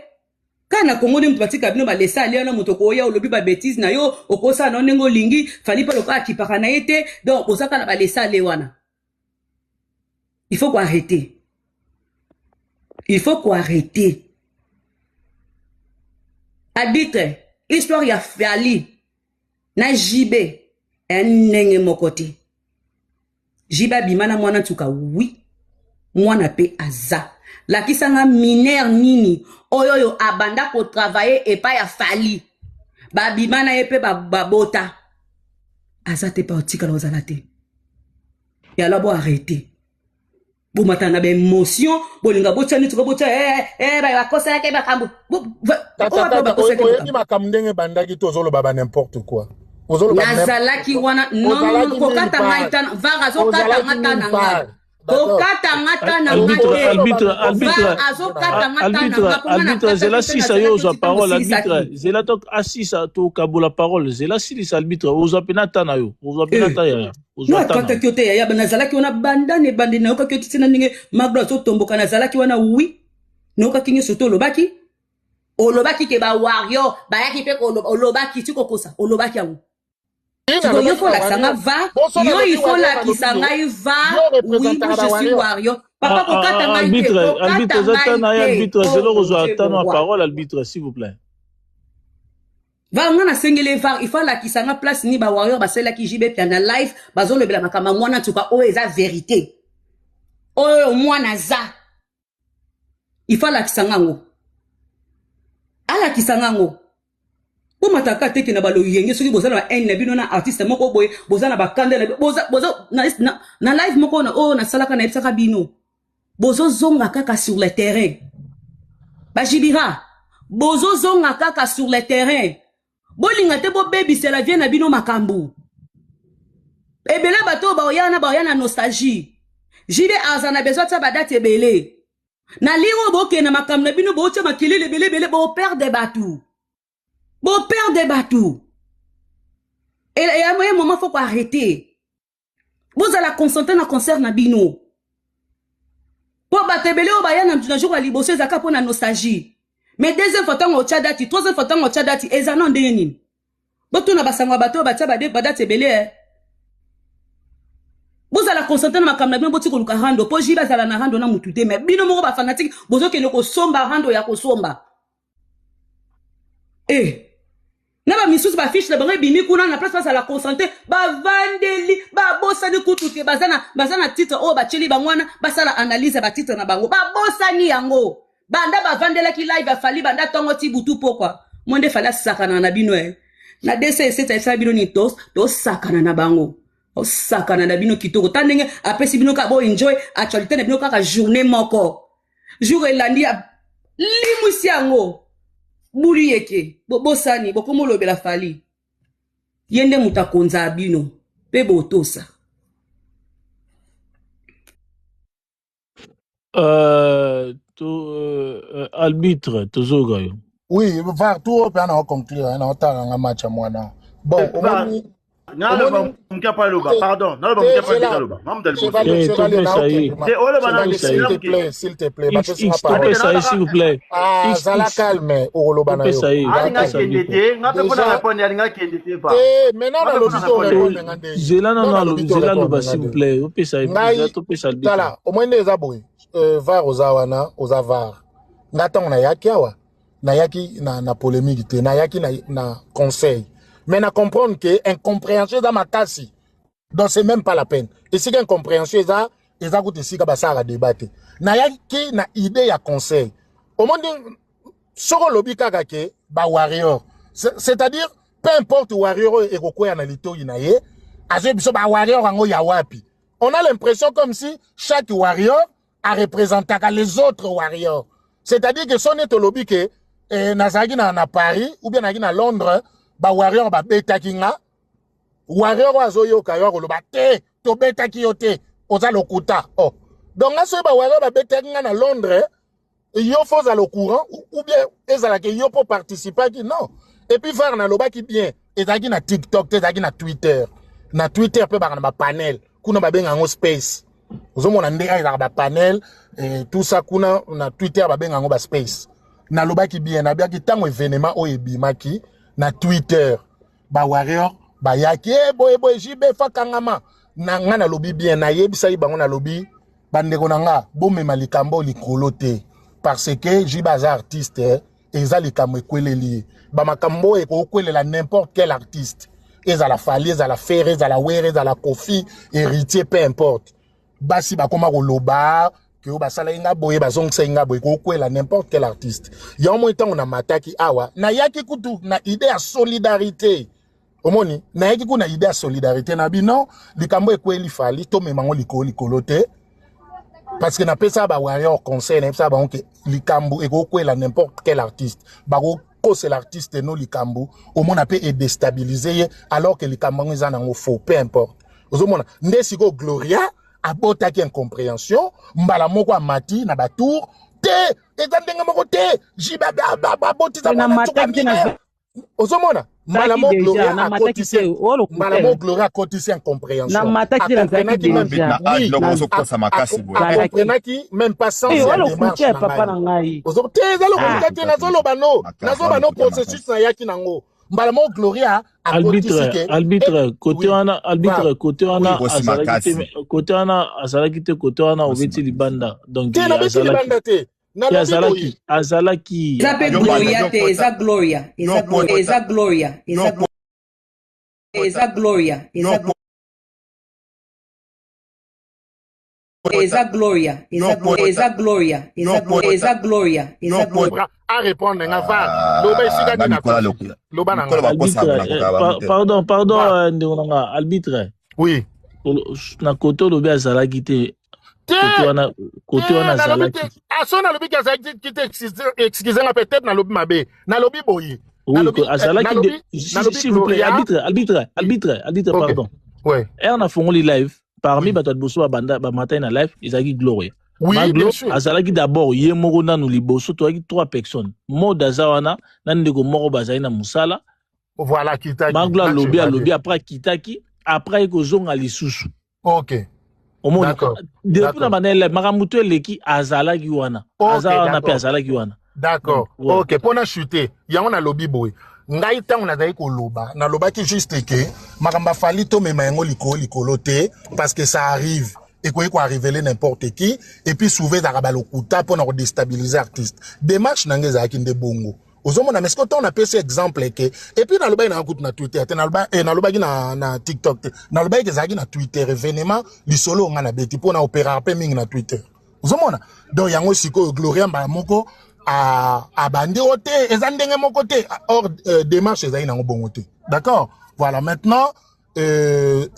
Kaka na Congo nde moto batika bino balesa alia na moto okoya olobi ba bêtises na yo, okosala na ndenge olingi, Fally mpe lokola akipaka na ye te, donc boza kaka na balesa ale wana. Il faut arrêter. Il faut arrêter. Arbitre, histoire ya Fally na JB ndenge moko te. JB abima na mwana nsuka oui. Mwana pe aza. Lakisa nga mineur nini oyo oyo abanda ko travailler epai ya Fally. Babima na ye pe babota. Aza te pa otikala ozala te. Et alors bo arrêter. Bomata na ba émotion, bolinga botia neti ko botia eh eh ba bakosalaki makambo. Oyebi makambo ndenge ebandaki te, ozoloba ba n'importe quoi. Ozoloba nazalaki wana non non non kokata ngai tana var azokata nga tana ngai. Kokata nga tana ngai te. Arbitre, arbitre, var azokata nga tana arbitre, ngai po nga arbitre, nakataki zela te sisa yo nazalaki ozwa ti ntango parole, osilisaki. arbitre, zela to asisa to kabola parole, zela silisa arbitre, ozwa pena ta na yo, ozwa pena Eh. ta ya, ozwa ta na yo. Nakataki yo te yaya, nazalaki wana banda na ebandeli nayokaki yo ti na ndenge Maglo azotomboka, nazalaki wana oui, nayokaki nyonso te olobaki, olobaki ke ba warrior bayaki mpe koloba, olobaki ti kokosa, olobaki yango. Sikoyo yo faut olakisa nga va, yo il faut olakisa ngai va, oui, moi je suis warrior. Papa kokata ngai te, Arbitre, kokata arbitre, eza ta na ye, ngai te. arbitre, zela Oh mon kozwa Dieu, ta mon na roi. parole, arbitre, s'il vous plaît. Va nga nasengeli var, il faut alakisa nga place ni ba warrior basalelaki JB Mpiana live, bazolobela makambo ya mwana nsuka oyo eza vérité. Oyo mwana aza. Il faut alakisa nga yango. Alakisa nga yango. Bomata kaka te ke na baloyenge soki boza na ba haine na bino na artiste moko boye, boza na bakanda na boza boza na, na, na live moko na oyo nasalaka nayebisaka bino. Bozozonga kaka sur le terrain. Bajibira, bozozonga kaka sur le terrain. Bolinga te bobebisela vie na bino makambo. Ebele bato oyo baoya na baoya na nostalgie. JB aza na besoin tia ba date ebele. Na lire oyo bokende na makambo na bino botia makelele ebele ebele bo perdre bato. Bo perdre bato. Et à un moment faut arrêter. Bozala concentré na concert na bino. Po bato ebele oyo baya na jour ya liboso ezalaka mpo na nostalgie. Mais deuxième fois ntango otya date, troisième fois ntango otya date, eza na ndenge nini? Botuna basango ya bato oyo batya ba date ebele eh. Bozala concentré na makambo na bino, boti koluka rando po JB azala na rando na mutu te, mais bino moko ba fanatique bozokende kosomba rando ya kosomba. Eh. Na ba misusu ba fiche na bango ebimi kuna na place bazala concentré, bavandeli, babosani kutu te, baza na titre oyo batieli bango wana, basala analyse ya ba titre na bango, babosani yango. Banda bavandelaki live ya Fally banda tongo ti butu pokwa. Moi nde Fally asakana na bino eh. Na DC7 ayebisaka bino nini tosakana na bango. Osakana na bino kitoko. Ta ndenge apesi bino kaka bo enjoy actualité na bino kaka journée moko. Jour elandi ya limwisi yango. Buli yeke bobosani bokomi olobela Fally. Ye nde moto akonza bino pe botosa. Arbitre tozoyoka yo. Oui, var tout oyo mpe na conclure na otala nga match ya mwana. Bon, omoni naloba moke apa aloba, pardon, naloba moke apa ndenge aloba mamu dal Chevalier, Chevalier, na topesa ye. te oloba na Chevalier, s'il te plaît, s'il te plaît, X bapesi nga X parole. topesa ye s'il vous plaît. Ah, X zala X calme, okoloba na yo. topesa ye, Zala alinga topesa calme. kende arbitre. te nga mpe mpona Déjà, répondre alinga kende te va te, maintenant nga mpe nalobi mpona te répondre orépondre nga ndenge. Zela Non nano nalobi te zela orépondre aloba nga s'il vous ndenge. plaît. Opesa ye zela Ngai, topesa arbitre. tala, omoni nde eza boye. VAR oza wana, oza VAR. Nga ntango nayaki awa, Nayaki na, na polémique te, nayaki na, na conseil. Mais na comprendre que incompréhension eza makasi. Donc c'est même pas la peine. Esika incompréhension eza, eza kutu esika basalaka débat te. Nayaki na idée ya conseil. Omoni soki olobi kaka ke ba warrior, c'est-à-dire peu importe warrior oyo ekokwea na litoyi na ye, azwi biso ba warrior yango ya wapi. On a l'impression comme si chaque warrior arepresentaka les autres warriors. C'est-à-dire que soki neti olobi ke eh, nazalaki na, na Paris ou bien nazalaki na Londres, ba warrior babetaki nga, warrior oyo azoyoka yo akoloba te, tobetaki yo te, oza lokuta. Oh. Donc nga soki ba warrior babetaki nga na Londres, yo faut ozala au courant ou bien ezalaka yo mpo participaki non. Et puis var nalobaki bien, ezalaki na TikTok te, ezalaki na Twitter. Na Twitter mpe baka na bapanel kuna, babenga yango space. Ozomona ndenge ezalaka bapanel eh, tout ça kuna na Twitter babenga yango baspace. Nalobaki bien, nabiaki ntango événement oyo ebimaki na Twitter, bawarrior bayaki e boye boye, JB fakangama na nga. Nalobi bien, nayebisaki bango, nalobi bandeko na nga, bomema likambo likolo te, parce que JB aza artiste, eza likambo ekweleli ye. Bamakambo oyo ekokwelela n'importe quel artiste, ezala Fally, ezala Ferre, ezala Were, ezala Kofi, Héritier, peu importe. Basi bakoma koloba ke oyo basalaki nga boye, bazongisaki nga boye, ekokwela n'importe quel artiste. Yango moi ntango namataki awa, nayaki kutu na idée ya solidarité. Omoni, nayaki kuna idée ya solidarité na bino. Likambo ekweli Fally, tomema yango likolo likolo te, parce que napesaka bawarrior conseil, nayebisaka bango ke likambo ekokwela n'importe quel artiste, bakokosela artiste no likambo, omona mpe edestabilize ye, alors que likambo yango eza nango faux, peu importe. Ozomona nde sikoyo Gloria abotaki incompréhension, mbala moko amati na batour te, eza ndenge moko te, JB abotisa mwana nsuka mineur. Ozomona mbala mo Gloria akotisi, mbala mo Gloria akotisi incompréhension, akomprenaki même, même pas sens ya démarche na ngai te, eza lokuta te. Nazoloba no, nazoloba no processus nayaki nango, mbala mo Gloria akotisi ke arbitre côté wana, arbitre côté wana azalaki te, côté wana azalaki te, côté wana obeti libanda. Donc te, nabeti libanda te. Azalaki, azalaki. Eza mpe Gloria te, eza Gloria, eza eza Gloria, eza eza Gloria, eza eza Gloria, eza eza Gloria, eza eza Gloria, eza a répondre nga va loba esika nini, loba na nga. Pardon, pardon, ndeko na nga arbitre. Oui. Na kote olobi azalaki te. Te. Kote wana azalaki. Aso nalobi ki azalaki te, excuse nga, peut-être nalobi mabe, nalobi boye. Oui, azalaki. S'il vous plaît, arbitre, arbitre, arbitre, arbitre, pardon. Ouais. Ere nafongoli live, parmi bato ya liboso babanda bamatai na live ezalaki Gloria. Oui, Maglo bien sûr. Azalaki d'abord ye moko nanu liboso, toyaki trois personnes, mode aza wana na ndeko moko bazali na mosala. Voilà, kitaki. Maglo alobi, alobi, après akitaki, après aye kozonga lisusu. Ok. Omoni, depuis na banda eleve, makambo to eleki, azalaki wana, aza wana mpe azalaki wana. D'accord, ok. Mpona chute yango, nalobi boye: ngai ntango nazali koloba, nalobaki juste ke makambo a Fally, tomema yango likolo likolo te, parce que ça arrive, ekoki koarrivele n'importe qui, et puis souvent ezalaka balokuta mpona kodestabiliser artiste. Démarche na ngai ezalaki nde bongo, ozomona. Mais sikoyo ntango napesi exemple ke, et puis nalobaki nanga kutu na Twitter te, nalobaki na TikTok te, nalobaki ke ezalaki na Twitter événement, lisolo nga nabeti mpo na opéraka mpe mingi na Twitter, ozomona. Donc yango sikoyo Gloria mbala moko abandi o te, eza ndenge moko te. Or démarche ezali nango bongo te. D'accord, voilà. Maintenant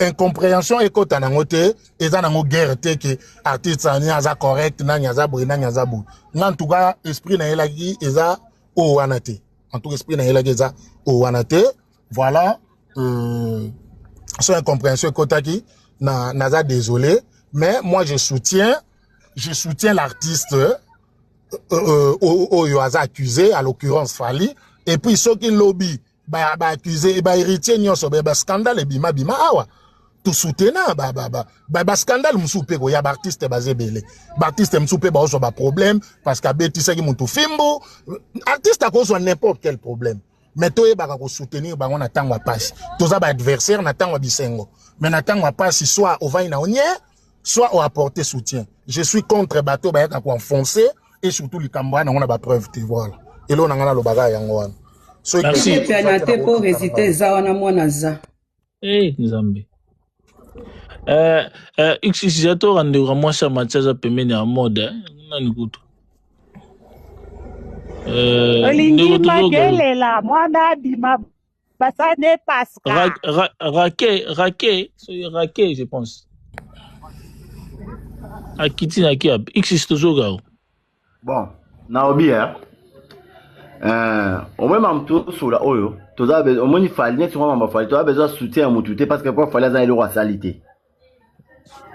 incompréhension ekota nango te, eza nango guerre te ke artiste nani aza correct, nani aza boye, nani aza boye. Nga en tout cas esprit nayelaki eza oyo wana te. En tout cas esprit nayelaki eza oyo wana te. Voilà, so incompréhension ekotaki na, naza désolé, mais moi je soutiens l'artiste oyo aza accusé, à l'occurrence Fally. Et puis soki lobi baaccuse ba bahéritier nyonso, bascandale ebima bima awa, tosutena bascandale mosusu mpe koya. Baartiste baza ebele, baartiste mosusu mpe baozwa baproblème parce que abetisaki motu fimbu. Artiste akozwa n'importe quel problème, mais toyebaka kosoutenir bango na ntango ya pasi. Toza baadversaire na ntango ya bisengo, mais na ntango ya pasi, soit ovandi na onie, soit oapporter soutien. Je suis contre bato bayaka koenfoncer, et surtout likambo wana nango na bapreuve te. Voilà. Eloko na ngai nalobaka yango wana. Soki Merci. question Epe eza na te te mpo nakokita na resultat ngai. eza wana mwana aza. Eh, Nzambe. Eh, eh, xx ya to ndeko ya mwasi ya Mathieu aza pembeni ya mode eh? Nani kutu eh, Olingi ndeko tozoka makelela mwana abima basane paska. Rake rake soki rake je pense akiti na kia xx tozoka o Bon, naobi eh. Omoni makambo tosola oyo toza omoni Fally neti ngo makambo ya Fally toza besoin soutien ya mutu te parce que po Fally aza eloko asali te.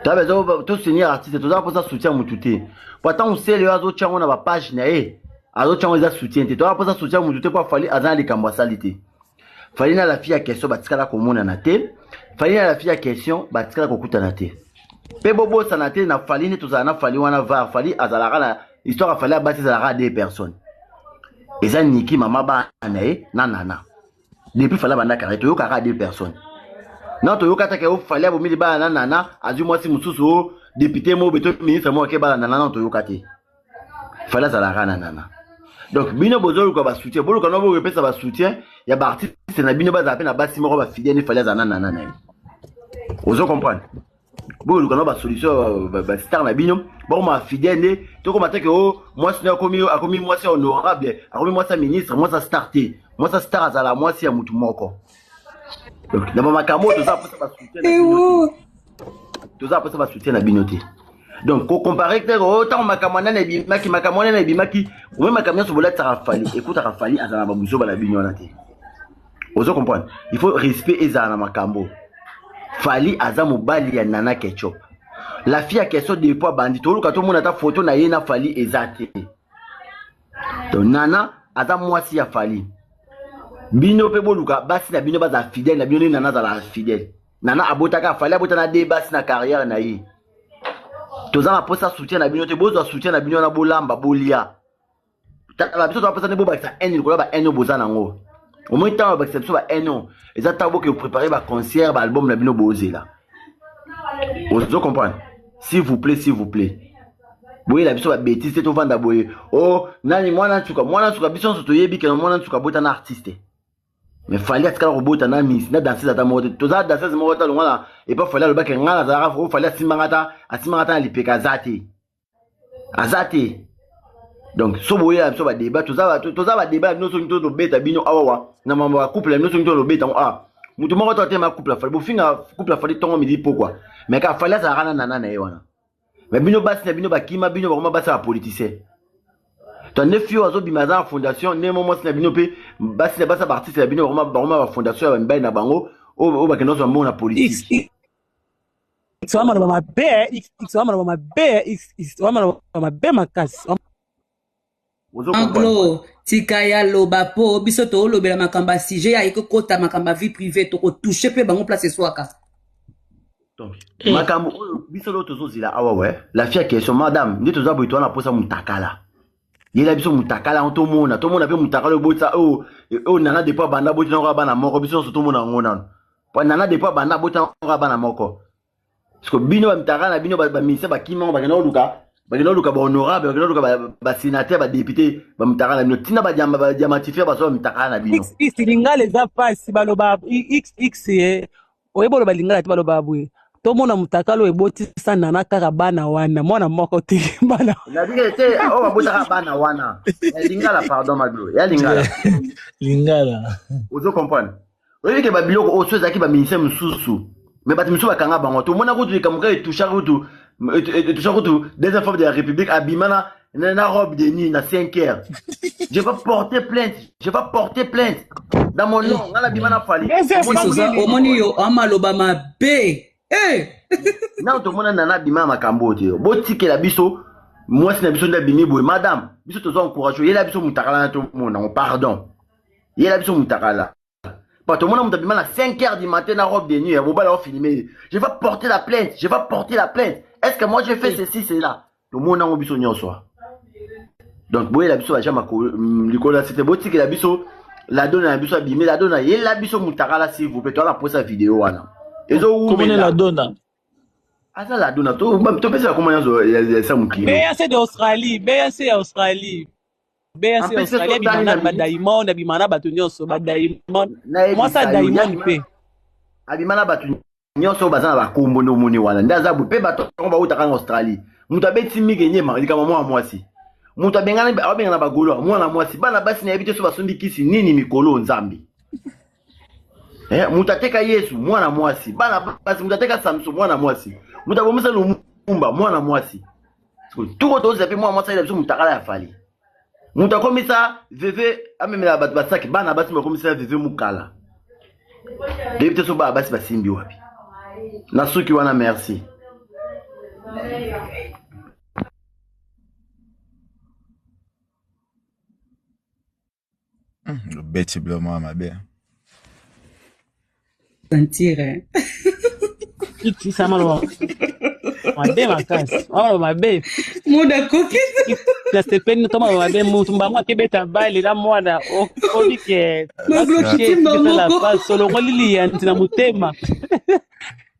Toza besoin to soutenir artiste toza mposa soutien ya mutu te. Po ata mosele oyo azotya yango na ba page na ye azotya yango eza soutien te. Toza mposa soutien ya mutu te po Fally aza na likambo asali te. Fally na la fille ya question batikala komonana te. Fally na la fille ya question batikala kokutana te. Pe bobosana te na Fally nde tozala na Fally wana var Fally azalaka na histoire ya Fally ya basi ezalaka deux personnes. Eza Niki mama bana na ye na Nana. Depuis Fally abanda carrière toyokaka deux personnes. Na toyoka take o Fally abomi libala na Nana azwi mwasi mosusu o député mo beto ministre mo ake bala Nana na toyoka te. Fally azalaka na Nana. Donc bino bozoluka ba soutien, boluka no bokopesa ba soutien ya ba artiste na bino bazala pe na basi moko ba fidèle ni Fally azala na Nana na ye. Ozo comprendre? Boluka no ba solution ba star na bino, bakoma fidèle nde tokoma te ke o mwasi no akomi akomi mwasi ya honorable, akomi mwasi ya ministre, mwasi ya star te. Mwasi ya star azala mwasi ya mutu moko. Donc na ba makambo oyo toza posa ba soutien na bino te. Toza posa ba soutien na bino te. Donc ko comparer te o tango makambo nani ebimaki, makambo nani ebimaki, omoni makambo nyonso bolatisaka Fally, ekutaka Fally azala na ba buzoba na bino wana te. Ozo comprendre? Il faut respect ezala na makambo. Fally aza mobali ya Nana Ketchup. La fille ya question depuis abandi toluka tomona ata photo na ye na Fally eza te. Donc Nana aza mwasi ya Fally. Bino pe boluka basi na bino bazala fidèle na bino nde Nana azala fidèle. Nana abotaka Fally abota na deux basi na carrière na ye. Toza na posa soutien na bino te, bozwa soutien na bino na bolamba bolia. Tala biso toza posa nde bobakisa haine likolo ya ba haine oyo boza nango. Omoni ntango babakisa biso ba haine oyo eza ntango boke préparer ba concert ba album na bino bozela. Ozo comprendre? S'il vous plaît, s'il vous plaît. Boyela biso ba bêtises te tovanda boye. Oh, nani mwana nsuka, mwana nsuka biso nyonso toyebi ke mwana nsuka abota na artiste. Mais Fally atikala kobota na miss na danseuse ata moko te. Toza danseuse moko te alongwa na epa Fally alobaki ngai nazalaka oh, Fally asimbanga ata asimbanga ata na lipeka aza te. Aza te. Donc so boyela biso ba débat toza toza ba débat bino soki to tobeta bino awawa na mambo ya couple bino soki to tobeta ngo ah mutu moko to atema couple ya Fally bofinga couple ya Fally tongo midi pokwa mais ka Fally azalaka na nana na ye wana mais bino basi na bino bakima bino bakoma basi ya politicien to nde fio azobima aza na fondation nde mo mwasi na bino mpe basi na basi ya baartiste na bino bakoma bakoma ba fondation ya bamibali na bango oyo bakenda kozwa mbongo na politique. X wana maloba mabe, X X wana maloba mabe, X X wana maloba mabe makasi. Anglo tika ya loba po biso toolobela makambo ya sujet ya ekokota makambo ya vie privée tokotouche mpe bango place eswaka. Donc makambo oyo biso leo tozozela awa we la fille ya question madame nde toza boye toza na posa mutakala yela biso mutakala yango tomona tomona mpe mutakala oyo botisa oyo oyo nana depuis abanda boti nango bana moko biso nyonso tomona yango nano po nana depuis abanda boti nango bana moko parce que bino bamitaka na bino baministre bakima ngo bakenda koluka bakenda koluka bahonorable bakenda koluka basénateur badepute bamitaka na bino ntina badiamantifere bazo bamitaka na bino xx lingala eza pasi baloba xx oyeba oloba lingala te baloba boye tomona mutakala oyo ebotisa nana kaka bana wana mwana moko te bana nabike te oyo babotaka bana wana ya lingala pardon maglo ya lingala lingala ozo comprendre oyebi ke babiloko oyo so ezalaki baministère mosusu me bato mosusu bakanga bango tomona kutu likambo kaka etouchaka kutu etouchaka kutu deuxième femme de la république abima na na robe de nuit na 5 heures. Je vais porter plainte, je vais porter plainte dans mon nom. Nga nabima na Fally. Deuxième femme nini? Omoni yo amaloba mabe. Eh! Nano tomona nana abima ya makambo oyo te. Botikela biso mwasi na biso nde abimi boye madame, biso tozo encourage yela biso mutakala na tomona ngo pardon. Yela biso mutakala. Bato mona moto abima na 5 heures du matin na robe de nuit ya mobali aofilme ye. Je vais porter la plainte, je vais porter la plainte. Est-ce que moi j'ai fait ceci cela? Tomona yango biso nyonso. Donc boyela biso baja likolo ya site botikela biso la dona na biso abimi la dona yela biso mutakala s'il vous plaît toza na posa video wana. Komone la Ezowumela. dona. Aza la dona to topesa komona nyonso ya sa mokili. BAC d'Australie, BAC ya Australie. BS Australie abima na ba Diamond abima na bato nyonso ba Diamond mwasi ya Diamond mpe abima na bato nyonso oyo baza na bakombo nde omoni wana nde aza boye mpe bato yango bautaka na Australie moto abeti mike nyema likambo mwana mwasi moto abengana abengana bagoloa mwana mwasi bana basi nayebi te so basombi kisi nini mikolo nzambe eh, moto ateka yesu mwana mwasi bana basi moto ateka samson mwana mwasi moto abomisa lumumba mwana mwasi tuko tozela mpe mwana mwasi ayela biso motakala ya fali moto akomisa veve amemela bato basaki bana basi bakomisa veve mokala toyebi te so bana basi basimbi wapi na suki wana merci Obeti bilo mwa mabe. Sentir, hein. Ikisa maloba mabe makasi maloba mabe Muda koki. nasepeli to maloba mabe mutu mbango akebeta bale na mwana obike Maglokitimba moko. solongoli liyanzi na motema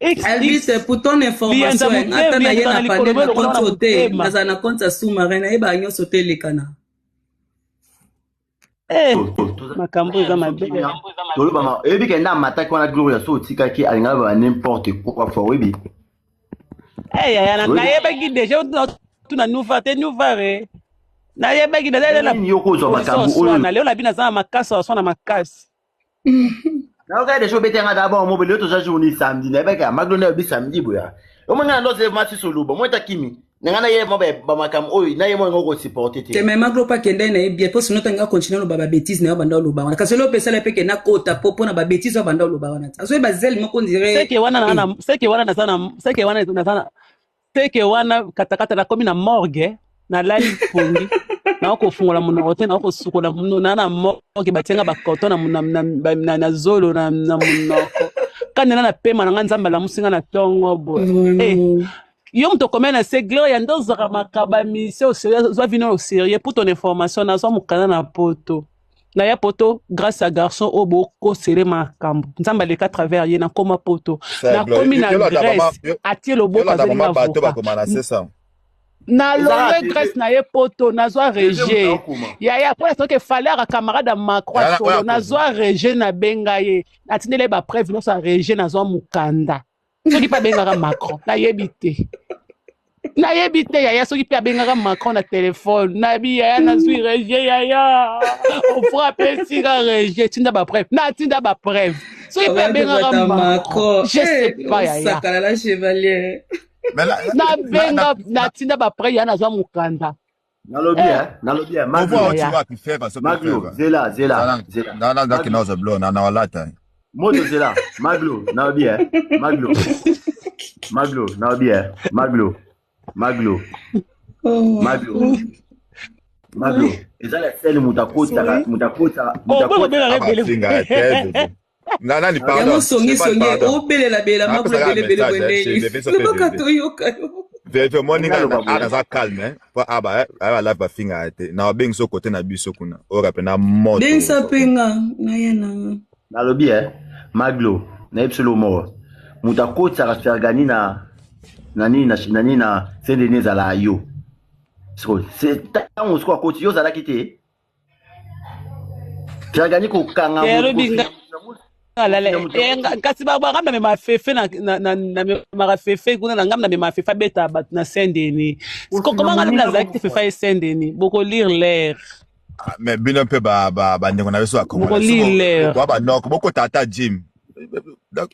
Elvis, pour ton information, Liyanza ata na ye motema, na liyanza pande na likolo, compte oyo te, motema. nazala na compte ya sous-marin, nayebaka nyonso te elekana. Eh, makambo eza mabe tolobama oyebi ke nde amataki wana gloria so otikaki alingaka baba n'importe quoi fois oyebi Eh, yaya na- nayebaki deja tuna nuvar te nuvar e nayebaki deja na nini yo kozwa position makambo oyo oswana leo na bino aza na makasi oswana makasi nayoka deja obeti yanga d'abord mobele oyo toza journée samedi nayebaki ya maglo nde oyebi samedi boya omoi ngai na ndoze ma sisi oloba moi takimi na ngai naye mwa bamakambo oyo naye mwa yango kosupporte te te mais maglo mpe akende na ye bien mpo sinon ntango akontinue aloba babétise na yo banda oloba wana kasi eloko esala mpe ke nakota po mpo na babétise oyo banda oloba wana te azoyeba zele moko ondire seke wana na- na- seke wana naza na seke wana naza na seke wana katakata nakomi na morgue nalali pongi nao kofungola monoko te nao kosukola monoko na na morgue batianga bacoton na, na, na, na, na zolo na, na monoko kani na na pema na nga nzambe alamusi nga na ntongo boye eh, vraiment yo moto okomela na se gloria nde ozwaka makaba mission au sérieux zwa vino au sérieux pour ton information nazwa mokanda na poto naya poto grâce à garçon oyo bokosele makambo nzambe aleka à travers ye nakoma poto C'est Gloria. nakomi na Yolanda mama, grèce atie loboko Yolanda azali mama na bato avocat bakoma na c'est ça. nalongwe ezalaka grèce na ye poto nazwa tv moto rejet akoma yaya mpo nasoki efale aka camarade ya macro Yana oya solo kozo. nazwa rejet nabenga ye natindeli ye bapreuve nyonso ya rejet nazwa mokanda soki mpe abengaka macron nayebi te nayebi te yaya soki mpe abengaka macron na telefone nayebi yaya nazwi rejet yaya ofrape esika rejet tinda bapreuve natinda bapreuve soki mpe abengaka obandobata macron macron je sais pas yaya osakala la chevalier Mais la, la, la, nabenga la, natinda bapreuve yaya nazwa mokanda nalobi eh, eh, nalobi eh, Kovo maglo auti yaya wapi feva soki maglo feva. zela zela Zala zela na na ndaki maglo na ozoblo na na walata. moto zela maglo nalobi eh, maglo maglo nalobi eh, maglo maglo Oh. maglo maglo eza la sele moto akotaka Oui. moto akotaka moto oh boyo akotaka kobengaka ebele Abafinga te bebe. Na nani yango pardon, Cheval songisongi pardon. obelelabela Na maglo pesa ka ebelebele message eh, chez bwendeni bebe so lobaka bebe. toyoka yo Veve moni nga nga aloba na boye naza calme eh. Po aba aba live bafinga te. Na babengi so côté na biso kuna. Oyo pe na moto bengisa ozwa mpe kuna. nga naya nanga nalobi eh, maglo nayebi solo moko moto akotisaka fergani na na nini na na nini na saint denis ezalaka yo sikoyo ntango sikoyo akoti yo ozalaki te fergani kokanga te moto alobi kofinga nga moto alala kofinga moto eh, kasi bangambi na mema fefe namemaka fefe kuna na ngambi na mema fefe abeta bato na saint denis kofinga koma nga lobi moninga nazalaki te bongo fefe aye saint denis bokolire l'air Ah, Mais bino mpe ba ba bandeko na biso ya congolais. bokolire Soko l'air boa ba noko bokota ata gym.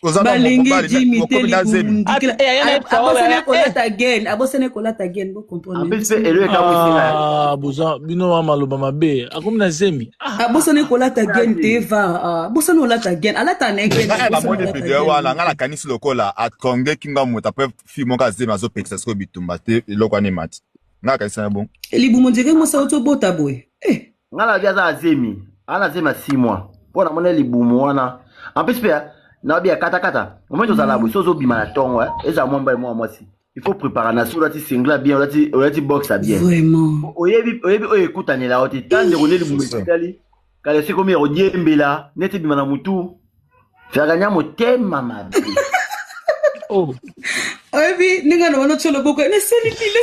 Oza na balingi mobali jimi te okomi na zemi. libundikila Ata- eh, yaya nayebisa oyo abosani yaya eh. kolata gen abosani kolata gen en bocomprendre plus mpe elo ekamwisi nga Ah, boza bino wa maloba mabe akomi na zemi ah, ah. abosani kolata gen te va abosani olata gen alata na ye gen Nga abosani namoni olata video gen wana nga nakanisi lokola atongeki nga moto apres fille moko azemi azopekisa sikoyo bitumba te eloko wana emati nga nakanisi na bon libumu ndire mwasi auti obota boye eh. nga na bi aza na zemi aza na zemi ya 6 mois mpo namoni libumu wana en plus mpe nabi ya katakata omoi tozala boye so ozobima na ntongo eh, ezala mwa mobali mwa mwasi il faut préparer na so olati singla bien olati olati boxe ya bien vraiment oyebi oyebi oyo ekutanela yo te ta ndeko nde libumu C'est ça. etikali kala esi ekomi ya kodiembela neti ebima na motu fergania motema mabe oh. oyebi ndenge na wana otya loboko nasali nini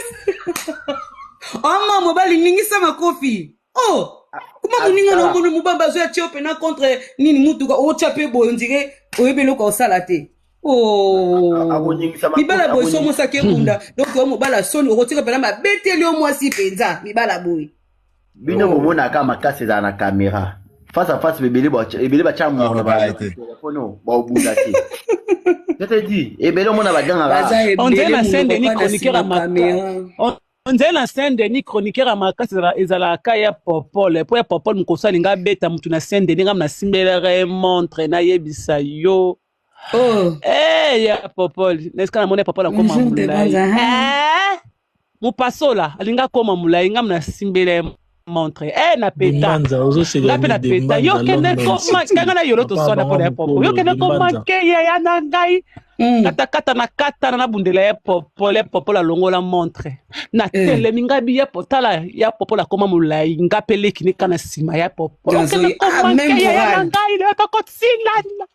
oma mobali ningisa makofi. Oh, kuma moninga na omoni mobamba azoya tie yo mpena contre nini mutuka otya mpe boye ondire oyebi eloko osala te. Oh. Akoningisa makofi, Mibala boye so akoning- mosaki ebunda donc yo mobala soni okotika mpena babeteli yo mwasi mpenza mibala boye. Bino bomonaka makasi ezala na caméra face à face, ebele ebele batya mongo na Bakobala te. telefone, baobunda te. Je te dis, ebele omona bagangaka. Baza On dirait ebele na monoko Saint-Denis pa na chroniqueur nsima ya maka. caméra. On dirait na Saint-Denis chroniqueur ya makasi ezalaka ya Popol. Po ya Popol mokoso alinga abeta mutu na Saint-Denis, ngam na simbelaka ye montre nayebisa yo. Oh. Eh ya Popol, nesika namoni ya Popol akoma Bonjour de molai. Banza. Eh mupasola alinga akoma molai, ngam na simbela ye montre. Eh na peta. Dembanza ozoseka Nga mpe ni na peta. Yo Dembanza kende London koma City kanga na yolo papa toswana bango mpona ya Popol. Yo mokolo kende koma Dembanza ke ya na ngai. Katakata na katana nabundela ye Popol, ye Popol alongola montre. Natelemi ngai bi ye po tala ya Popol akoma molai, nga mpe leki ne kana nsima ya Popol. Okende Nazoyi ah koma même ke ya na moral. ngai lelo tokosilana.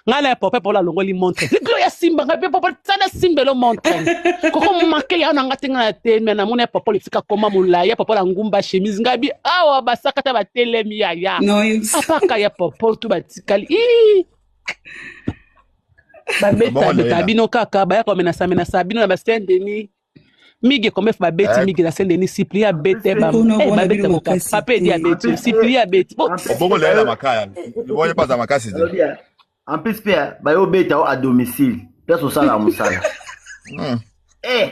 Ngai na ye Popol, Popol alongoli montre. Gloria simba ngai mpe Popol tsana simbelo montre. Koko make ya na nga te ngai na telemi namoni ya Popol esika koma molai, ya Popol angumba chemise ngai bi awa basakata batelemi ya ya. No Apaka ya Popol tu batikali. Ii Bongo babeta beta Leila. bino kaka baya komenasa bino na ba Saint-Denis mige komef babeti Eh, mige na Saint-Denis Cyprien En plus abete mpe ba mpona eh bona babeta bino moka makasi papa edi te. en abeti plus mpe Cyprien abeti bo en plus Bongo mpe Leila bayo makaya. Bongo paza makasi te. balobi ya en plus mpe bayobeta o à domicile, place osalaka mosala. Eh,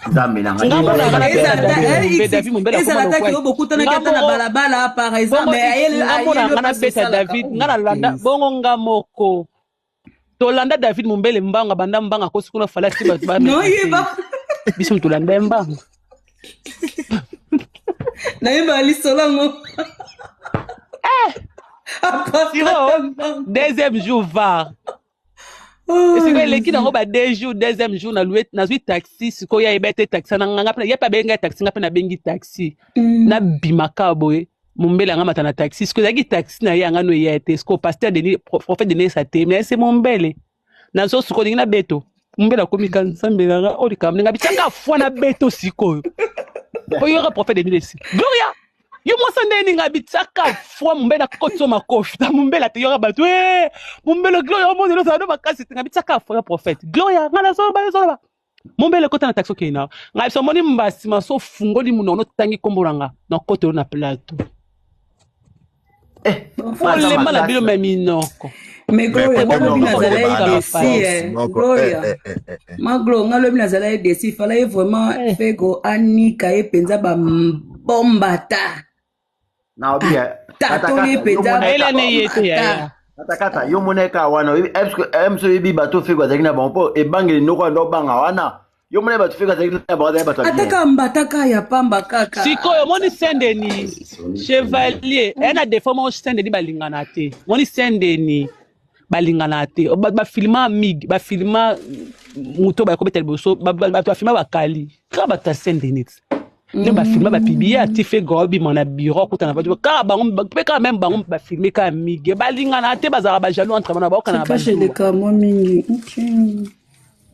nzambe na ngai. Nga mona nga na Ezala beta ta David Mumbe, eh, David Mumbele akoma ezala ta lokwa ke oyo bokutanaki nga ata na moko balabala par exemple, bongo mais x ayeli nga mona ayeli yo nga na place beta osalaka. David Oh nga nalanda Denis. bongo nga moko tolanda David Mumbele mbango abanda mbango akosi kuna fala ti bato bamenase Noyeba biso tolanda ye mbango. Nayeba lisolo yango. Siro Apakata mbango. deuxième jour var Oh, esiko eleki nango Jésus. ba 2 jours, deuxième jour na lue nazwi taxi sikoyo ayeba ete taxi na nga mpe ye mpe abengi ngai taxi, nga mpe nabengi taxi. Nabimaka boye mombele anga mata na taxi sikoyo ezalaki taxi na ye yanga no eya te sikoyo pasteur Denis prophète Denis atemi na ye se mombele nazo sikoyo olingi na beto mombele akomi ka nzambe na nga oyo likambo ndenge abitianga fwa na beto sikoyo po yoka prophète Denis esi Gloria yo mwasa ndeni nga bitiaka fwa mombele akoti yo makofi na mombele ate yoka bato e mombele Gloria omoni ozala no makasi te nga bitiaka fwa ya prophète Gloria nga nazoloba ezoloba mombele ekota na taxi okei na ngai biso omoni mbasi maso ofungoli monoko notangi nkombo na nga nakota yo na plateau. Eh, baza Olemba na makasi. bino me minoko. Mais Mais Gloria, côté nga lobi moko nazala ye bana Boyoka desi bapasi. force eh. moko eh Gloria. eh eh eh eh. Maglo, nga lobi nazala ye desi, fala ye vraiment Eh. Fego anika ye mpenza bambombata. Naobi ya Tatoli ye katakata yo mpenza mona Ayela ne ye te bombata. yaya. Katakata yo mona eka wana oyebi mso oyebi bato Fego azalaki na bango mpo ebangeli noko anda obanga wana yo mona bato Fego azalaki na bango azalaki bato ya bien. Ataka mbataka ya pamba kaka. Sikoyo omoni Saint-Denis chevalier eya na defo moko Saint-Denis balingana te, omoni Saint-Denis balingana te. Bato bafilma mig bafilma moto baya kobeta liboso bato bafilma bakali kaka bato ya Saint-Denis nde bafilma bapibi ye ati fe obima na bureau akutana bato kaka bango mpe kaka meme bango bafilme kaka mige balingana te, bazalaka bajaloux entre bana baokana na Kashe bazuwa. eleka mwa mingi. Okay.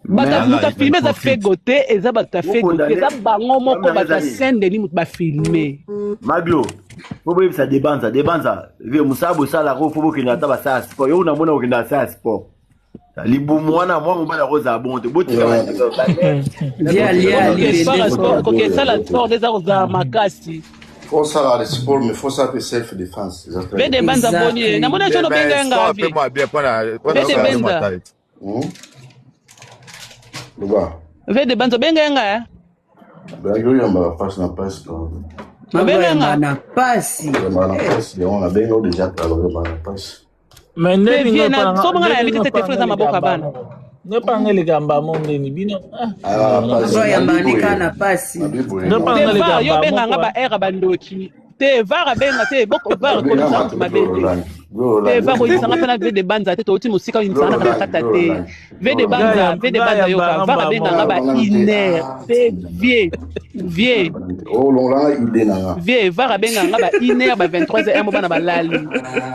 Bato Mais moto Nana il afilme eza profite. Fego te, eza bato ya Fego te, okondane eza bango moko problème bato eza ya nini Saint-Denis moto bafilme. Maglo fo boyebisa Debanza, Debanza vie mosala bosalaka oyo fo bokende ata basala sport yo namona okende asala sport libumu wana mwa mobali akozala bongo te botika Via lia libende Kokesala fort. sport, kokesala sport eza kozala makasi. Faut ça le sport, mais faut ça self défense. Eza très Ve de important. Banza boni ye namoni Exactly. aco Mais nobenga ye nga sport pe vie moi bien pona pona Ve de osala yo Benza matali. Loba. Ve de Banza obenga ye nga eh? Bayaki oyambaka mpasi na mpasi donc. Maglo Obenga yamba nga na pasi. Oyambaka na Eh. mpasi yango nabenga o déjà kala oyambaka na mpasi. Mais te ndeni vie ngai na mpa so bonga na na yambi te ndeni te ngai mpa telefone eza ngai maboko ya likamba bana. moko ngai mpa ngai likamba mo ndeni bino ah Ayaka na non mpasi Maglo non. yamba nabi ne kaka boye na pasi. nabi boye Ngai mpa Te ngai var yo likamba obenga nga moko ba aire ya bandoki te var abenga te boko var nabenga koyebisanga mato moto mabe te te Gloria var olangi koyebisanga nabi mpe boye na ve de Banza te touti mosika oyinisanga na Gloria katakata olangi te Gloria olangi ve de Gloria ngai Banza ya ve de ngai Banza yoka yambanga var mbala abenga nga moko ba oyambanga te iner ah te vie vie olongolanga ide na nga vie var abenga nga ba 1h ba 23h mo bana balali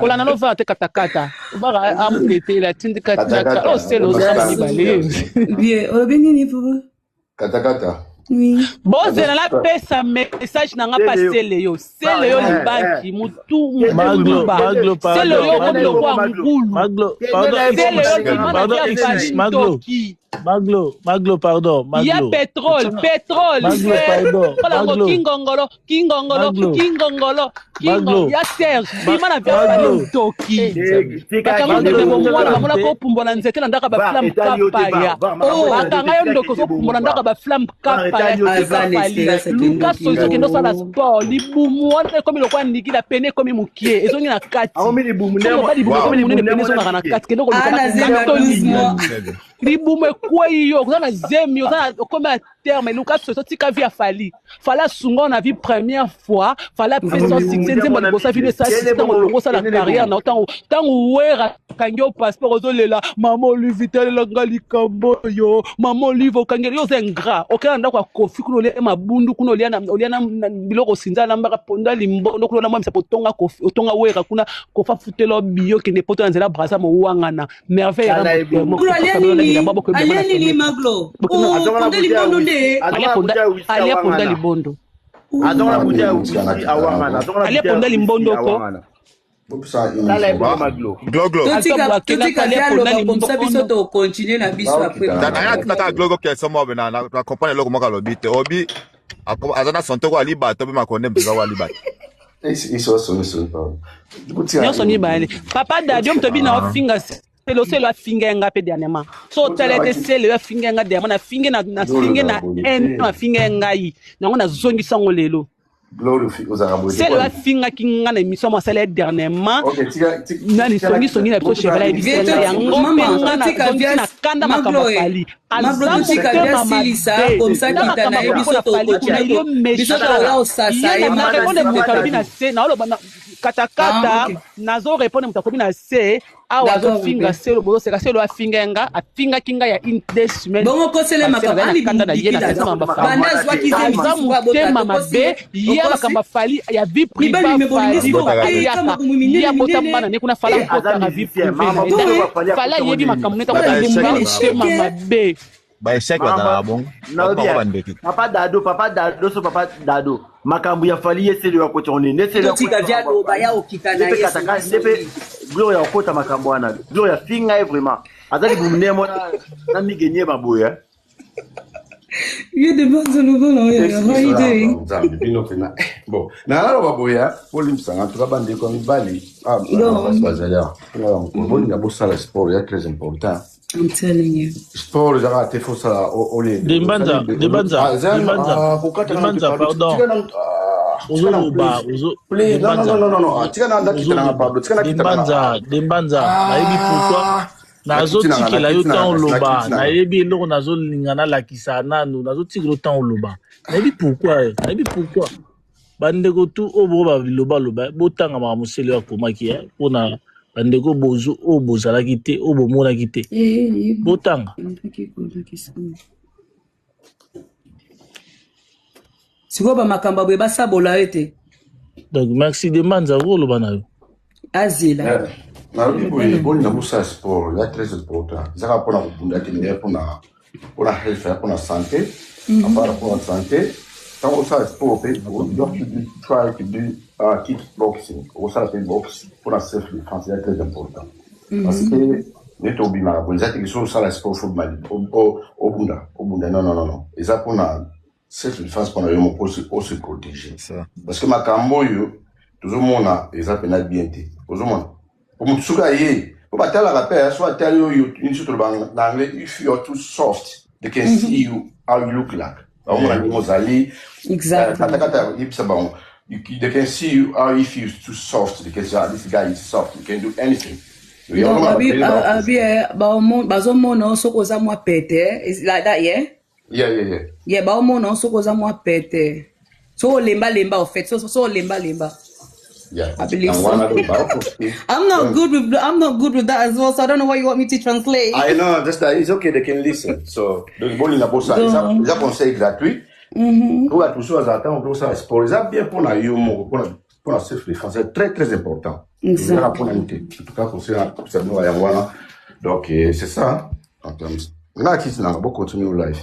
kolanda no var te katakata var amutetela tindika tinaka katakata osela ozala obasala mibale. Bien, olobi nini papa? katakata. Oui. Bozela napesa message na nga pa Sele yo. sele yo sele yo Eh, eh. libaki mutu Kende Maglo, mutuba Maglo, sele pardon, yo okomi Maglo, lokola Maglo. ngulu Maglo, Kende pardon, na ye sele excuse, yo bima na pardon, vie ya excuse, fali Maglo, ndoki Maglo, Maglo, pardon, ya Maglo. pétrole pétrole Maglo, pardon, pétrole yango Maglo, kingongolo kingongolo Maglo, kingongolo kingo Maglo, ya serge bima na vie ya fali Maglo, ndoki Nzambe. Tika bakango kende ndoki Maglo, bongo bomwana ozotala bamonaka te. opumbola nzete na ndako ya Var baflamme etali yo te var kapaya var makambo Oh. etali yo te bakanga yo tika ndoki kende bongo ozopumbola ndako ya var baflamme var kapaya etali yo te tika Aza na var fali espérance luka akendoki solution kende osala ngo. sport libumu wana ekomi lokola ndikila pene ekomi mokie ezongi na kati akomi libumu soki ndemo oba libumu Wow. ekomi akomi libumu monene pene ndemo na ezongaka na mike kati kende koluka Ana zemi ya bato 12 nini mois. Très bien. libumu ekwei yo oza na zemi oza na okomi ya terme luka solution tika vie ya fali fali asunga na vie première fois fali apesa akomi yo libumu succès ndemo nzembo na liboso ya mike vino esala kende succès ntango bongo olongo osala kende na carrière bongo na yo ntango ntango wera akangi yo passeport ozolela mama olive telelanga likambo oyo mama olive okangeli yo oza ingrat okenda na ndako ya kofi kuna olia mabundu kuna olia na, olia na, na biloko osinza na mbaka ponda limbondo kuna olamwa misapo otonga kofi otonga wera kuna kofa futela biyo kende poto na nzela braza mowangana merveille tala era ye bongo Maglo alia nini? Alia nini Maglo? Oh, azonga na ponda bouteille ya limbondo whisky nde. azonga na bouteille ya whisky alia ponda awangana libondo azonga na Ah, bouteille ya bolimbisa whisky awangana nakita azonga na alia bouteille ya ponda whisky limbondo ko awangana bopesa tala ye émission bongo Ba maglo Glo Glo. alto Totika bwakela totika alia vie ponda aloba comme ça biso limbondo to continuer na biso après naokita Na na na nga na ka Glo Glo question moko na na na comprendre eloko moko alobi te. Obi aza na santé ko aliba to be makonde mpenza ko aliba. iso songisongi pardon botika nyonso mibale papa dadi oyo moto abina ofinga selo selo afinga ye nga mpe dernièrement so otala ete selo oyo afinga ye nga dernièrement nafinge na nafinge ozolobela na boye haine te afinga ye ngai nango nazongisa yango lelo glory ozalaka boye te selo poni afingaki nga na émission mo asala ye dernièrement ok tika nani tika songisongi na biso botika cheval ayebisa Vie nga to yango mpe mama nga totika nazongisi vie na kanda makambo Maglo e. afali Maglo aza totika vie motema asilisa mabe comme ça na kita makambo na ye akomi biso mpona to fali kuna continuer yo ko biso méchant toya ye osasa ye na mama répondre s'il moto te alobi plaît. na se naoloba na Ah katakata ok. nazo répondre moto akomi na se awa D'accord azofinga bébé. selo bozoseka selo afinga ye nga afingaki nga ya une deux semaines Bongo kosele passé makambo nazali na ani kanda na ye na bidikila sesa aza makambo makambo afali banda wana te azwaki ze aza misusu po abota motema tokosi mabe ye ye okosi makambo afali ya vie privé mibali me bolingi afali sport Abotaka te te. ka aliaka mabumu ye minene abota minene bana ne kuna fala ye aza abotaka vie musicien privé na makambo ye to oyo e bafali fala akota ngo ayebi ndeni makambo neti Ba akota ba mabumu échec minene bazalaka. motema sheke mabe Ba échec makambo bazalaka bongo. Bato nalobi bango ya bandeki. papa dado papa dado so papa dado makambo ya fali ye sele akota ngo ndeni nde sele totika akota vie makambo ya aloba fali ya okita nde na mpe ye kataka nde mpe songisongi gloria akota makambo wana gloria finga ye vraiment aza libumu ndemo na na migenie baboye eh. ye de banzoloba na oyo how you doing nzambe bino mpena bon naloba boye bolimbisanga ntuka bandeko ya mibali go basi on bazali awa mpona bamokolo bolinga bosala sport ya très important I'm telling you sport ezalaka te fo osala olende Dembanza, Dembanza, Dembanza, kokata nano te Dembanza, pardon pardon. tika nano tika nano Ozoloba, please ozo please non non Dembanza, non non non tika nano nakita nanga ozoloba. pardon tika nakita nanga Dembanza, Dembanza, nayebi pourquoi nakiti nanga nazotikela yo nakiti nanga ntango kasi oloba nakiti nanga nayebi eloko nazolinga nalakisa nanu nazotikela yo ntango oloba nayebi pourquoi nayebi pourquoi bandeko tu oyo boko balobaloba botanga makambo mosele oyo akomaki eh, mpona bandeko bozo oyo bozalaki te oyo bomonaki te Eh, botanga sikoyo bamakambo ya boye basabola yo te donc merci Dembanza okoloba na yo azela nalobi boye bolinga bosala sport eza très important eza kaka mpona kobunda te mais mpona mpona health ya mpona santé apart mpona santé ntango osala sport mpe you have to do, try to do kickboxing okosala mpe boxe mpona self défense eza très important parce que nde tobimaka boye eza te soki osala sport fo obunda obunda non non non non eza mpona self défense mpona yo moko ose protéger C'est ça. parce que makambo oyo tozomona eza mpena bien te ozomona po motu soki aye po batalaka mpe so atali oyo biso toloba na anglais if you are too soft they can see you how you look like baomona ndenge ozali exactly katakata yebisa bango they can see you how if you too soft they can say ah, this guy is soft he can do anything donc yango abi bapele abi eh, bazomona yo soki oza mwa pete is like that yeah yeah yeah baomona yo soki oza mwa pete soki olembalemba au fait so olembalemba yeah I believe yango so wana donc baoprofite I'm not good with that as well so I don't know what you want me to translate I know, just that it's okay, they can listen. So, donc, bolinga bosa, go eza conseil gratuit. Po bato mosusu bazala ntango tosala sport eza bien mpona yo moko mpona self défense c'est très très important ezaka mpona exactly nini te en tout cas conseil napesa bino yango wana donc c'est ça en termes nga akisi nanga bocontinue life.